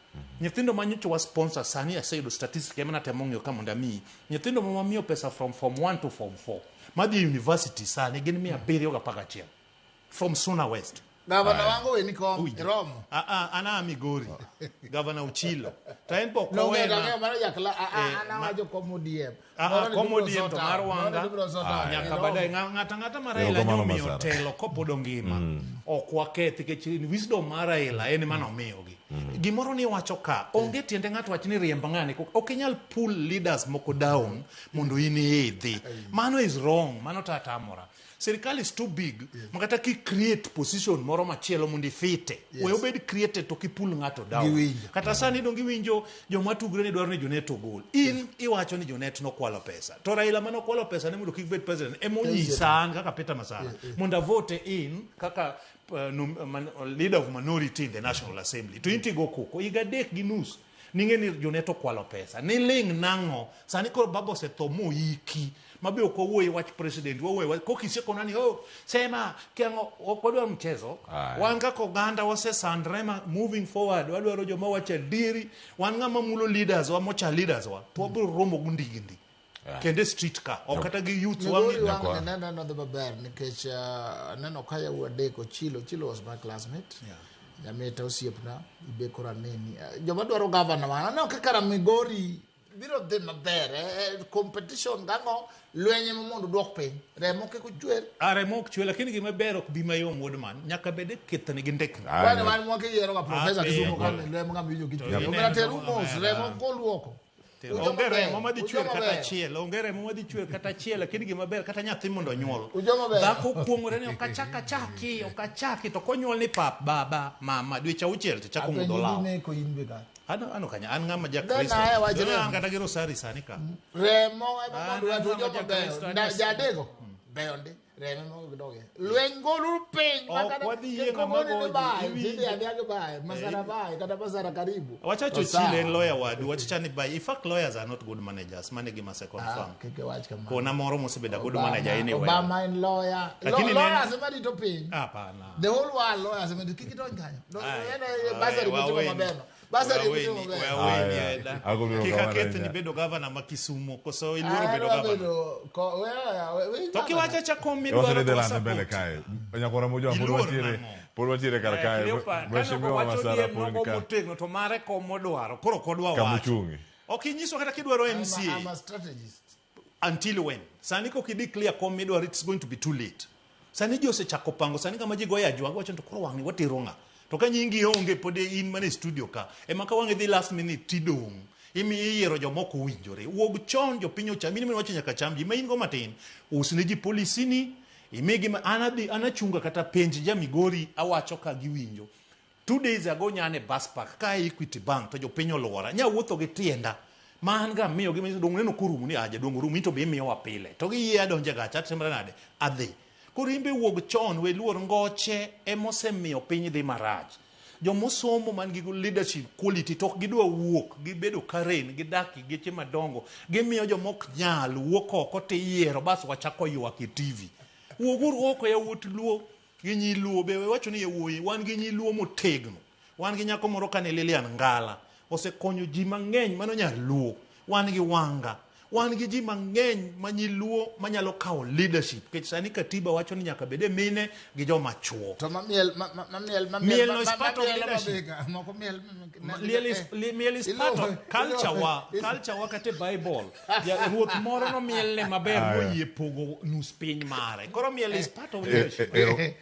Nyithindo ma nyocha wa sponsor sani aseyudo statistic ema natemo ng'iyo ka mondo amiyi. Nyithindo ma wamiyo pesa from form 1 to form 4 madhi e university sani gin 711 from Suna West. Gavana wangu weni kom iromo. An aa Migori. Gavana Ochilo. To en pok No owena. ng'eyo mano jakla an awacho kom ODM. Ah, kom ODM to mar Wanga. Nyaka baadaye ng'ata ng'ata ma Raila Erokamano, nyomiyo Masara. telo kopod ongima. Ok wakethi nikech wisdom mar Raila en ema nomiyogi. Gimoro ni wacho ka onge tiende ng'ato wach ni riemb ng'ani ok inyal pull leaders moko down mondo in iidhi. Mano is wrong, mano to atamora. Sirikal is too big ma kata ki create position moro machielo mondo ifite. We obed created to kipull ng'ato down. Giwinjo. Kata sani dong iwinjo joma tugre ni dwaro ni Junet ogol. In iwacho ni Junet nokwalo pesa. To Raila mane okwalo pesa ne mondo kik bed president ema onyisa an kaka Peter Masara mondo avote in kaka leader of minority in the National Assembly. To in tigo koko higa 3.5 ning'e ni Junet okwalo pesa. Niling' nang'o? Sani koro baba osetho moiki. Mabe ok wawuoye wach president, wawuoye wach kokisiekona ni oh, sema kiang'o ok wadwar mchezo. Aye. Wan kaka oganda wasesandre ma moving forward wadwaro joma wacho adieri. Wan ng'ama mulo leaders wa mocha leaders wa to wabiro romo gi ndigni. Kendo e street ka ok kata gi youth wa Migori wang' ne neno dhi maber nikech aneno ka yawuoyi adek Ochilo, Ochilo was my classmate. Nyamita osiepna, ibe koro aneni. Joma dwaro gavana wa, aneno ka kara Migori biro dhi maber. Competition gang'o lweny ema mondo duok piny. Remo kik ochwer. Remo ok chwer, lakini gima ber ok bi mayom wuod man. Nyaka bed e kethni gi ndekni. Kwani wan mwaka yiero ga professor Kisumu ka lweny ng'ama winjo kichwer. To Omera ineno teru mos, omera. remo koluoko. Ujo Onge maber, remo madhi ujo chwer kata maber. achiel, onge remo madhi chwer kata achiel, lakini gima ber kata nyathi mondo onyuol. Ujo maber. Dhako kuong'ore ni ok achak achaki, ok achaki, to konyuol ni pap, baba, mama, dweche auchiel to chako Apenji ng'udho law. ni neko in be ka. An ok anya, an ng'ama ja Then Kristo. aye wach An remo. kata gi rosari sani ka. Remo ema An mondo ng'ama wach ujo ja maber. Kristo, an nya- Jadego. Beyo ndi. Remo ema ok doge. Lweny goluru piny. Ok makata wadhi yie kik ng'ama ogoni ni goji, bae, iwinjo. tidhi adhiya gi bae. Masara bae, kata Masara karibu. Wachacho To sawa. Chile en lawyer wadu, wachacha ni by. In fact, lawyers are not good managers. Mano e gima se confirm. Ah, kik iwach kamano. Kona moro mosebedo a good Obama- manager anyway. Obama en lawyer. Lakini ne en- Lawyers ema rito piny. Hapana. The whole world lawyers ema rito. Kik idonj kanyo. Aye. En, Basari Waweni. mitimo maber no. Basari mitimo Waweni, maber. waweni, Aya. eda. Ago biro Kik kamano aketh ahinya. ni bedo governor ma Kisumu, koso iluoro Ah, bedo adwa governor. bedo To kiwacho acha kom Iwacho midwaro ni to dhi lande mbele wasupport. kae. Nyakwara Mojwang' pod Iluor wantiere, nang'o? pod wantiere kar kae. Cleopa, Mheshimiwa kane owacho Masara ODM pod nogo ni ka. motegno to mare kom modwaro koro ok odwa wacho. Kamochung'e. Ok inyiso kata kidwaro MCA. I'm a strategist. Until when? Sani kok idhi clear kom midwaro it's going to be too late. Sani ji osechako pango, sani kama ji goyo ajwa wacho ni to koro wang'ni watero ng'a? To ka nyingi onge pod in mana e studio ka. Ema ka wang' idhi last minute tidong'. Imi iyiero jomoko owinjore. Wuog chon jopiny ocham. In ema iwacho nyaka cham ji. Ma in go matin. Usne ji policy ni. Imigi ma an adhi an achunga kata penj ja Migori awacho ka giwinjo. 2 days ago nyane bus park ka Equity Bank to jopiny oluora. Nya wuotho gi tienda. Ma an ga miyo gi manyiso dong neno korumo ni aja dong rumo in to be imiyowa pile. To giyie adonje gacha atimra nade? Adhi. Koro in be wuog chon we luor ngoche emosemiyo piny dhi marach. Jomosomo man gi leadership quality to ok gidwa wuok, gibedo karen, gidak e geche madongo, gimiyo jomok nyal wuok oko tiyiero bas wachako ywak e TV. Wuoguru oko yawuot Luo gi nyi Luo be wacho ni yawuoyi wan gi nyi Luo motegno. Wan gi nyako moro kane Lilian Ngala osekonyo ji mang'eny mano nyar Luo. Wan gi Wanga. Wan gi ji mang'eny ma nyiluo manyalo kawo leadership. Nikech sani katiba wacho ni nyaka bed e mine gi joma chuo. To mamiel ma- ma- mamiel Miel no ma- is ma- part of mamiel leadership. mabiga. Moko miel Liel is, miel is part of culture wa, culture wa kata e Bible. Ja, ruoth moro nomielne maber Ah, yeah. moyie pogo nus piny mare. Koro miel is part of leadership.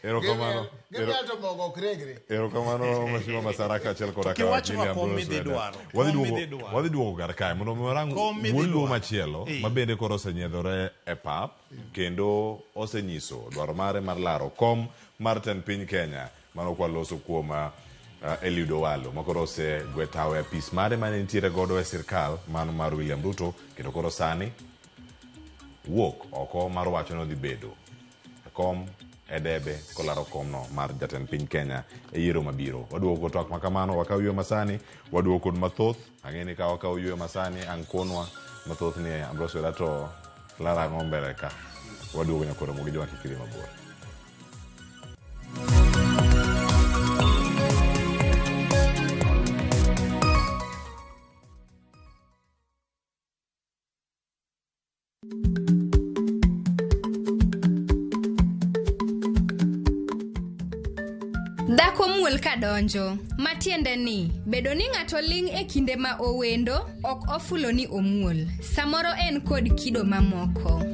Erokamano. Gimiel to mogo ok regre. Erokamano Mheshimiwa Masara kaachiel koda ka Kiwacho wakili ma kom Ambrose midhi Weda. dwaro. Wadhi Kom duogo- midhi dwaro. Wadhi duogo kar kae mondo mi warang Kom midhi wuod Luo dwaro. machielo Eh. ma bende koro osenyiedhore e pap kendo osenyiso dwaro mare mar laro kom mar tend piny Kenya mano kwa loso kuom Eliud Owalo ma koro osegwe tawo e apis mare mane nitiere godo e sirkal mano mar William Ruto kendo koro sani wuok oko mar wacho ni odhi bedo e kom e debe kolaro komno mar jatend piny Kenya e yiero mabiro. Waduogo kod twak makamano, wakaw yweyo masani, waduogo kod mathoth. Ang'e ni ka wakaw yweyo masani, ang' konwa mathoth ni Ambrose Weda to laro ang'o mbele ka. Waduogo nyaka romo gi joma kik idhi mabor. Dhako muol kadonjo, matiende ni bedo ni ng'ato ling' e kinde ma owendo ok ofulo ni omuol. Samoro en kod kido mamoko.